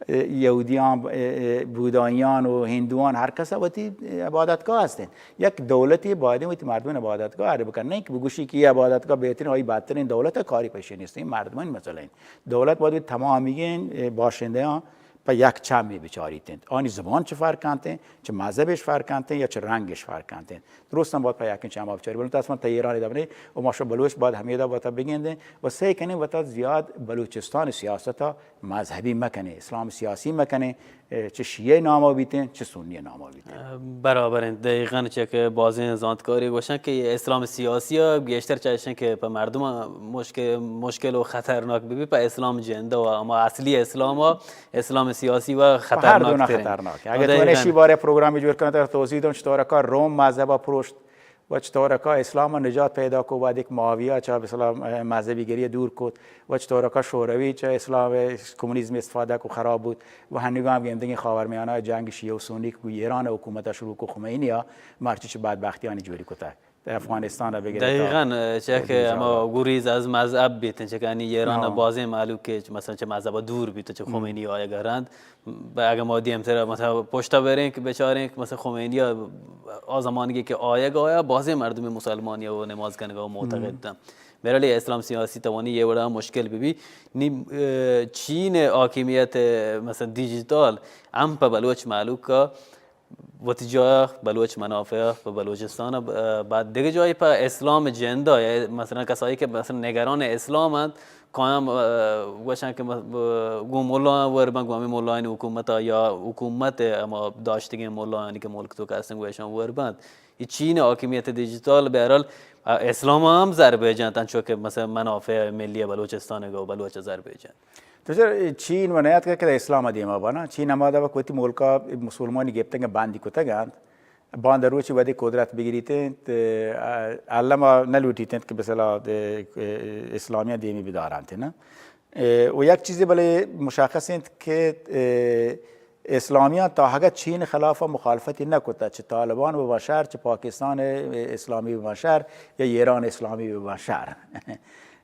اے، یہودیان، اے، اے، بودائیان و ہندوان، ہر کس وتی عبادتگاہ ہستیں. یک دولتی باید وتی مردم عبادتگاہ ار بکن، نہیں کہ بگوشی کہ یہ عبادتگاہ بہترین، آئی بدترین دولت کاری پیشے نیست، این مردمان مسئلہ ہیں. دولت باید تمامی باشندیان پہ یک چمی بچاریت انت. آنی زبان چہ فرق انت، چہ مذہبش فرق انت یا چہ رنگش فرق انت. درستاں باید پہ یکیں چما بچاری. بلے متاسفانہ تئی ایران دبنے و ما شو بلوچ باید ہمیدا وتا بگندیں و سعی کنیں وتا زیاد بلوچستان سیاستا مذہبی مکنیں، اسلام سیاسی مکنیں، اے، چہ شیعہ ناما بیتیں، چہ سنی ناما بیتیں. برابر انت. دقیقاً چہ کہ بازیں زانتکاری گوشن کہ اسلام سیاسی ء گیشتر چہ اشیں کہ پہ مردم مشکل، مشکل و خطرناک ببی، پہ اسلام جند و اما اصلی اسلام و اسلام سیاسی و پہ ہر دونا خطرناک ترین. خطرناک. اگہ تو دقیقاً. نشی بارے پروگرامی جوڑ کنت، توضیح دوں چطور کا روم مذہب پروشت و چطور کا اسلام نجات پیدا کو، بعد ایک معاویہ چا مثلا مذہبی گری دور کت و چطور کا شوروی چا اسلام کمونیزم استفادہ کو خراب بود و ہنگام گندگی خاورمیانہ جنگ شیعہ و سنی کو ایران حکومت شروع کو خمینی مرچی چہ بدبختیانی جوڑی کتگ. افغانستان ء بگرے تا دقیقاً، چہ کہ کردستان. ہما گریز از مذہب بیت، چہ کہ انی ایران ء ہاں. بازیں مہلوک کہ مثلاً چہ مذہب ء دور بیت، چہ ہم. خمینی آیگ ء رند. ب-، اگہ ما دیمتر مثلاً پشت ء بریں کہ بچاریں کہ مثلاً خمینی ء آ زمانگی کہ آیگ آیا بازیں مردم مسلمانی و نماز کنگ و معتقد ہم. بتن. بہرحال یہ اسلام سیاسی توانی یہ وڑا مشکل ببی. نی، اه، چین حاکمیت، اه، مثلاً ڈیجیٹل ہم پہ بلوچ مہلوک ء وتی جاہ بلوچ منافع پہ بلوچستان ء ب-، بعد دگہ جاہے پہ اسلام جند ء، مثلاً کسائی کہ مثلاً نگران اسلام انت، قائم، اه، گوشن کہ م-، ب-، گوں ملایاں ور بنت، گوں ہمے ملایانی حکومت ء یا حکومت ء ہما داشتگیں ملایانی کہ ملک توک ہستن گوں ایشاں ور بنت. اے چین حاکمیت ڈیجیٹل بہرحال، اه، اسلام ء ہم ضربہ جنت، انچو کہ مثلاً منافع ملی بلوچستان ء گوں بلوچ ء ضربہ جنت. تو چر چین و نیاتکگ کہ اسلام ء دیما بانا، چین ہما دابا کہ وتی ملکا مسلمانی گپتگ بندی کتگ انت، باندا روچی وہدے قدرت بگریت انت، اه، الما نہ لوٹیت انت کہ مثلا، اه، اسلامیاں دیمی بدارانت نا. اه، و یک چیزے بلے مشخص انت کہ، اه، اسلامیاں تا اگہ چین خلاف مخالفتی نہ کتہ، چہ طالبان بباں شر، چہ پاکستان اسلامی بباں شر، یا ایران اسلامی بباں شر.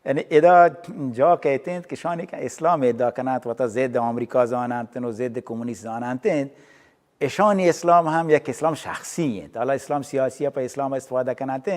یعنی ادا جا کہت انت کہ شانی کہ اسلام ادعا کننت، وتا ضد آمریکا زاننت و ضد کمونیست زاننت انت، اشانی اسلام ہم یک اسلام شخصی انت. حالا اسلام سیاسی ءَ پہ اسلام استفادہ کننت،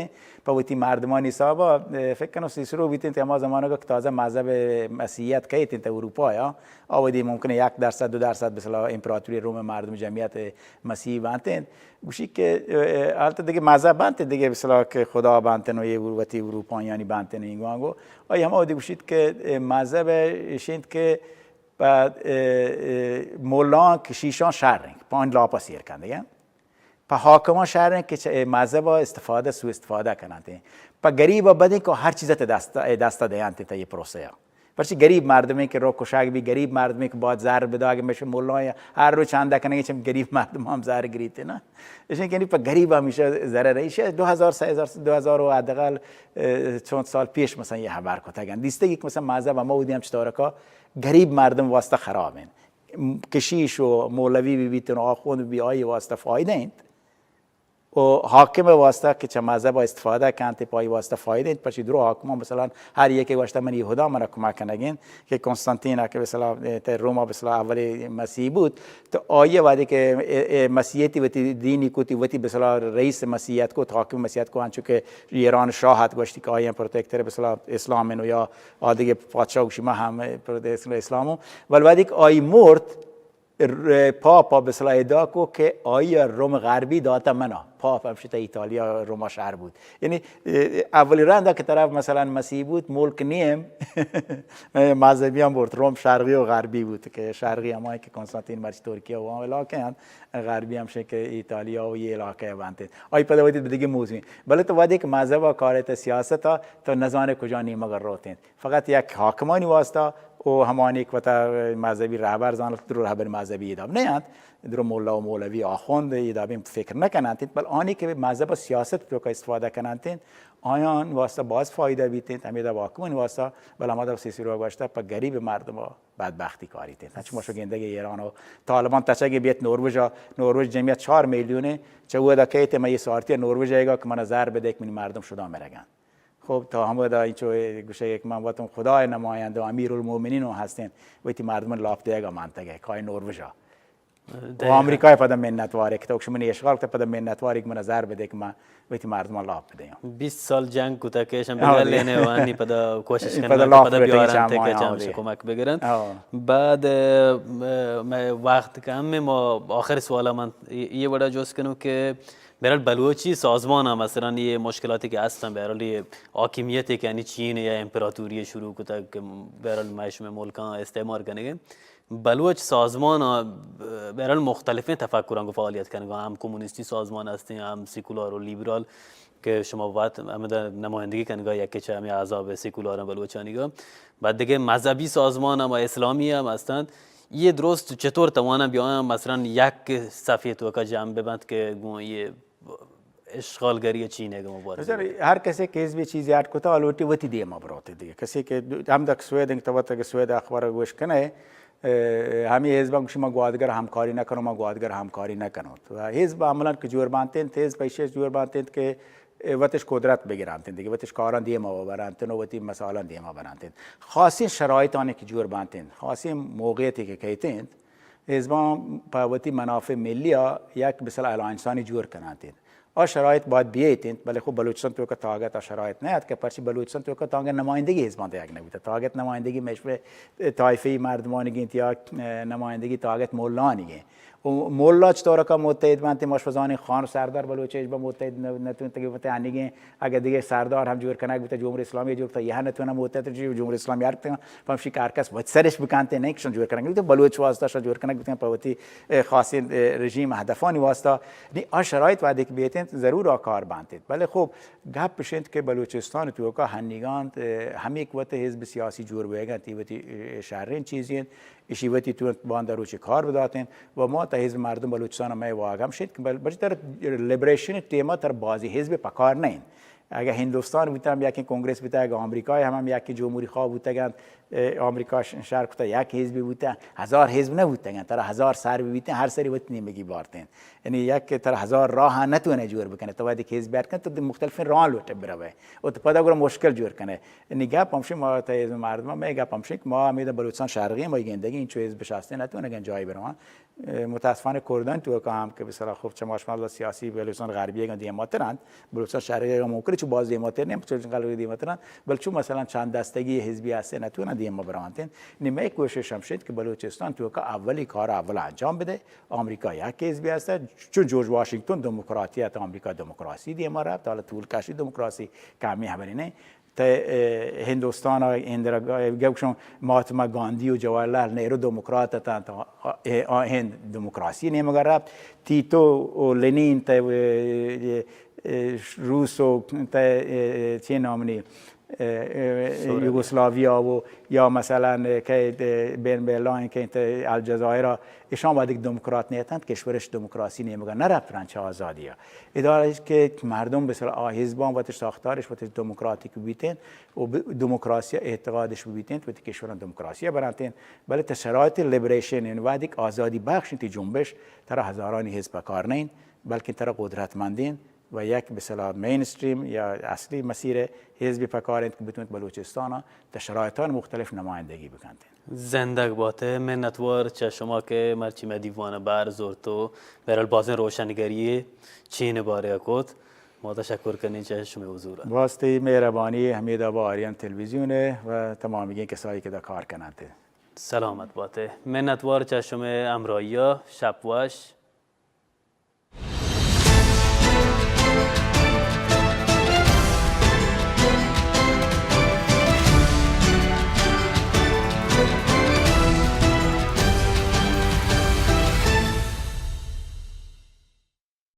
پہ وتی مردمانی حساب ءَ، فکر کنوں سیسرو بیتنت ہما زمانگ ءَ کہ تازہ مذہب مسیحیت کیت انت اروپا ءَ، آ وہدی ممکن یک درصد، دو درصد مثلا امپراتوری روم مردم جمعیت مسیحی بنت انت. گوشی کہ، اه، حالت دیگه مذہب بنت، دیگه مثلا کہ خدا بنت و یہ وتی اروپایانی بنت انگوانگو. آئی ہما وہدی گوشیت کہ، اه، مذہب اشینت کہ پہ، اه، اه، مولان کشیشان شر انت، پانچ لاپا سیر کن دیگه. پہ حاکمان شر انت کہ چہ اے مذہب ءَ استفادہ، سوء استفادہ کننت. پہ گریب ءَ بدیں کہ ہر چیز ءَ دست، اے دست ءَ دینت تا یہ پروسہ ءَ. پرچی گریب مردمے کہ رو کشاگ بی، گریب مردمے کہ باید زر بداگ، مش مولان یا ہر روز چندہ کنگے چم گریب مردم ہم زر گریتے نا. اشیں کہ یعنی پہ گریب ہمیشہ ضرر ہے. ایشی دو ہزار، سہ ہزار، دو ہزار و حداقل، اه، چند سال پیش مثلا یہ خبر کتگن. دیستے کہ مثلا مذہب ہما ودی ہم چطور کا گریب مردم واسطہ خراب ہیں. کشیش و مولوی بی بیت و آخوند بی آئی واسطہ فائدہ انت. و حاکم واسطہ کہ چہ مذہب استفادہ کنت پہ آئی واسطہ فائدہ انت. پرچی درو حاکمان مثلا ہر یکے گوشتہ من یہودا منا کمک کنگین کہ کنستانتین کہ مثلا تے روما مثلا اولی مسیح بوت، تو آئی وہدی کہ اے، اے مسیحیتی وتی دینی کو تی وتی مثلا رئیس مسیحیت کو، حاکم مسیحیت کو، انچو کہ ایران شاہ ات گوشتی کہ آئی پروتیکٹر مثلا اسلام انو یا آدگہ پادشاہ گوشی ما ہم پروتیکٹر اسلام ہوں. ول وہدی کہ آئی مرت، ر-، پاپ ءَ بسلا ادا کو کہ آئی ءَ روم غربی داتا منا. پاپ ہم شتا ایتالیا روما شہر بود. یعنی، اه، اولی رندا کہ طرف مثلا مسیح بود، ملک نیم مذہبی ہم بود، روم شرقی و غربی بود کہ شرقی ہمائی کہ کنستانتین مرچی ترکیہ و ہم علاقہ ہیں، غربی ہم شے کہ ایتالیا و یہ علاقہ بنتے. آئی پدا وتی دیگه موضوع. بلے تو وہدی کہ مذہب ءَ کارے تا سیاست ءَ تو نزانے کجا نیمگ ءَ روتیں. فقط یک حاکمانی واسطہ و ہمانی کہ وتا مذہبی رہبر زانت، درو رہبر مذہبی ادا نہ انت، درو مولا و مولوی آخوند ادا بین فکر نہ کننت، بل آنی کہ مذہب و سیاست توکا استفادہ کننت، آیان واسطہ باز فائدہ بیت انت، ہمیدا حاکمانی واسطہ، بل ہمدا سیسرو گوشتہ پہ گریب مردم بدبختی کاریت انت. چون ما شو گندگی ایران و طالبان تچگی بیت نروژ، نروژ جمعیت چار میلیون، چہ ودا کیت ما یہ سارتی نروژ ایگا کہ منا زر بدے کہ منی مردم شدا مرگن. خب، تو ہمودا اینچو گوشے کہ من وتم خدای نماینده و امیر المومنین و ہستین، وتی مردمن لاپ دیگا منتگے، کای نروژا. و آمریکای پدا منتوارے کہ تو شمنی اشغال کتا، پدا منتوارے کہ من زر بدے کہ من وتی مردمن لاپ بدیاں. بیست سال جنگ کتا کہ شم بگلینے و انی پدا کوشش کنن پدا کہ لاپ پدا بدے بیارن تے کہ چم کمک بگرن. بعد، اه، میں وقت کم ہے، ما آخر سوال من یہ وڑا جوست کنوں کہ بہرحال بلوچی سازمان ہم مثلاً یہ مشکلاتی کہ ہستن، بہرحال یہ حاکمیت کہ یعنی چین یا امپراتوری شروع کتگ کہ بہرحال مئے شمئے ملکاں استعمار کنگے. بلوچ سازمان، آ، بہرحال مختلفیں تفکراں گوں فعالیت کنگا، ہم کمیونسٹی سازمان ہستیں، ہم سیکولار و لیبرال کہ شما وت ہمدا نمائندگی کنگا، یکے چہ ہمیں احزاب سیکولار بلوچانی گا. بعد دیگه مذہبی سازمان ہم اسلامی ہم ہستند. یہ درست چطور توانا بیاں مثلاً یک صفحے توکا جمع ببند کہ گوں یہ اشغالگری چین ء گوں مبارزہ؟ بچار، ہر کسے کہ حزب چیزی اڈ کتا، آ لوٹی وتی دیما بروت دیگه. کسے کہ ہم دک سوید انت، تو وت اگه سوید اخبار گوش کنه، اه، ہمی حزب گوشی ما گوادگر ہمکاری نکنو، ما گوادگر ہمکاری نکنو. تو حزب عملاً کہ جور بانتین، حزب ایشی جور بانتین کہ وتش قدرت بگرانتین دیگه، وتش کاران دیما ببرانتین و وتی مسائلان دیما برانتین. خاصین شرایطانی کہ جور بانتین، خاصین موقعیتی کہ کیتین، حزبان پہ وتی منافع ملی ء یک مثل الائنسانی جور کنانتین. آ شرایط باید بیت انت، بلے خب بلوچستان توکا تاگت آ شرایط نہ ات کہ پرچی بلوچستان توکا تاگت نمائندگی حزبان دیگ نہ بوتا. تاگت نمائندگی مشوے طائفی مردمانی گینت یا، اه، نمائندگی تاگت مولانی گینت. و مولا چطور کا متحد بنت؟ مش بزانین خان و سردار بلوچ حزب متحد نہ، نہ تونت کہ متحد انیگیں اگہ دگہ سردار ہم جوڑ کنگ بوتہ، جمہوری اسلامی جوڑ کتہ، یہ نہ تونہ متحد چی جمہوری اسلامی ہر تنہ، پمشی کہ ہر کس وت سرش بکنتے، نہ کہ شان جوڑ کنگ بوتہ، بلوچ واسطہ شان جوڑ کنگ بوتہ، پہ وتی، اے، خاصیں، اے، رژیم ہدفانی واسطہ. نی آ شرایط وہدے کہ بیتیں ضرور آ کار بنتیں. بلے خب گپ اش انت کہ بلوچستان توکا ہنیگان، اے، ہمے کہ وت حزب سیاسی جوڑ بوگا تی وتی، اے، شریں چیزی انت. ایشی وتی تو باندا روچی کار بداتیں و ما تا حزب مردم بلوچستان مئے واگ ہم شد کہ بل-، بلکہ تر لبریشن ٹیما تر بازی حزب پکار نہ انت. اگہ ہندوستان بوتہ ہم یکیں کنگریس بوتہ، اگہ آمریکای ہم، ہم یکیں جمہوری خواہ بوتگنت، اے، آمریکا ش-، شر کتا یک حزبی بوتا، ہزار حزب نہ بوتگن، ترا ہزار سر بی بیتن، ہر سری وتی نیمگی بارتن۔ یعنی یک ترا ہزار راہ نہ تونے جوڑ بکنے، تو وقتی کہ حزب بیار کن، تو مختلفین راہ لوٹے بروے۔ و تو پدا گرا مشکل جوڑ کنے۔ یعنی گپ ہمشی ما تا حزب مردم، میں گپ ہمشی کہ ما ہمیں بلوچستان شرقی ما گندگی، انچو حزب شاستے نہ تونے گن جایی بروان۔ متاسفانہ کردان توکا ہم کہ مثلاً خب چہ ما شما سیاسی بلوچستان غربی اگاں دیماتر انت، بلوچستان شرقی اگاں ممکن چو باز دیماتر نیم، چو قلبی دیماتر انت، بل چو مثلاً چند دستگی حزبی ہستے نتونا دیما برانتن۔ نی مئے کوشش ہمشید کہ بلوچستان توکا اولی کار اول انجام بده۔ آمریکا یک حزبی ہست، چو جورج واشنگتن دموکراتی ات، آمریکا دموکراسی دیما رفت، حالا طول کشی دموکراسی کمی ہبری نہیں۔ تے، اے، ہندوستان ء اندرا گا-، گوشن مہاتما گاندھی و جواہر لال نہرو دموکرات اتنت، آ، اے، آ ہند دموکراسی نیمگا رفت۔ تیتو و لنین تے، اے، اے، روس و تے، اے، چے نامنی، اے، اے، یوگوسلاویا و یا مثلاً کہ، اے، بین بیلائن کہ تے الجزائر اشان وہدیک دموکرات نیتنت، کشورش دموکراسی نیمگا نرفت رنچ آزادی۔ ادا کہ مردم بسر آ حزبان وتش ساختارش وتش دموکراتیک بیتین و ب-، دموکراسی اعتقادش بیتین، وتی کشوران دموکراسی برانتین، بلے تا شرایط لبریشن، یعنی وقتی کہ آزادی بخش انتی جنبش، ترا ہزارانی حزب پکار نین، بلکہ ترا قدرتمندین و یک بسلا مین استریم یا اصلی مسیر حزب پکار انت کہ بتونت بلوچستان تا شرایطان مختلف نمایندگی بکنتین۔ زندگ باتے، منتوار چہ شما کہ مرچی مئے دیوان بر زرت و بہرحال بازیں روشنگری چین بارے کت۔ ما تشکر کنیں چہ شمئے حضور۔ واسطے مہربانی حمید آبا آریان تلویزیون و تمامیگیں کسائی کہ دا کار کننت۔ سلامت باتے۔ منتوار چہ شمئے ہمراہی، شپ وش۔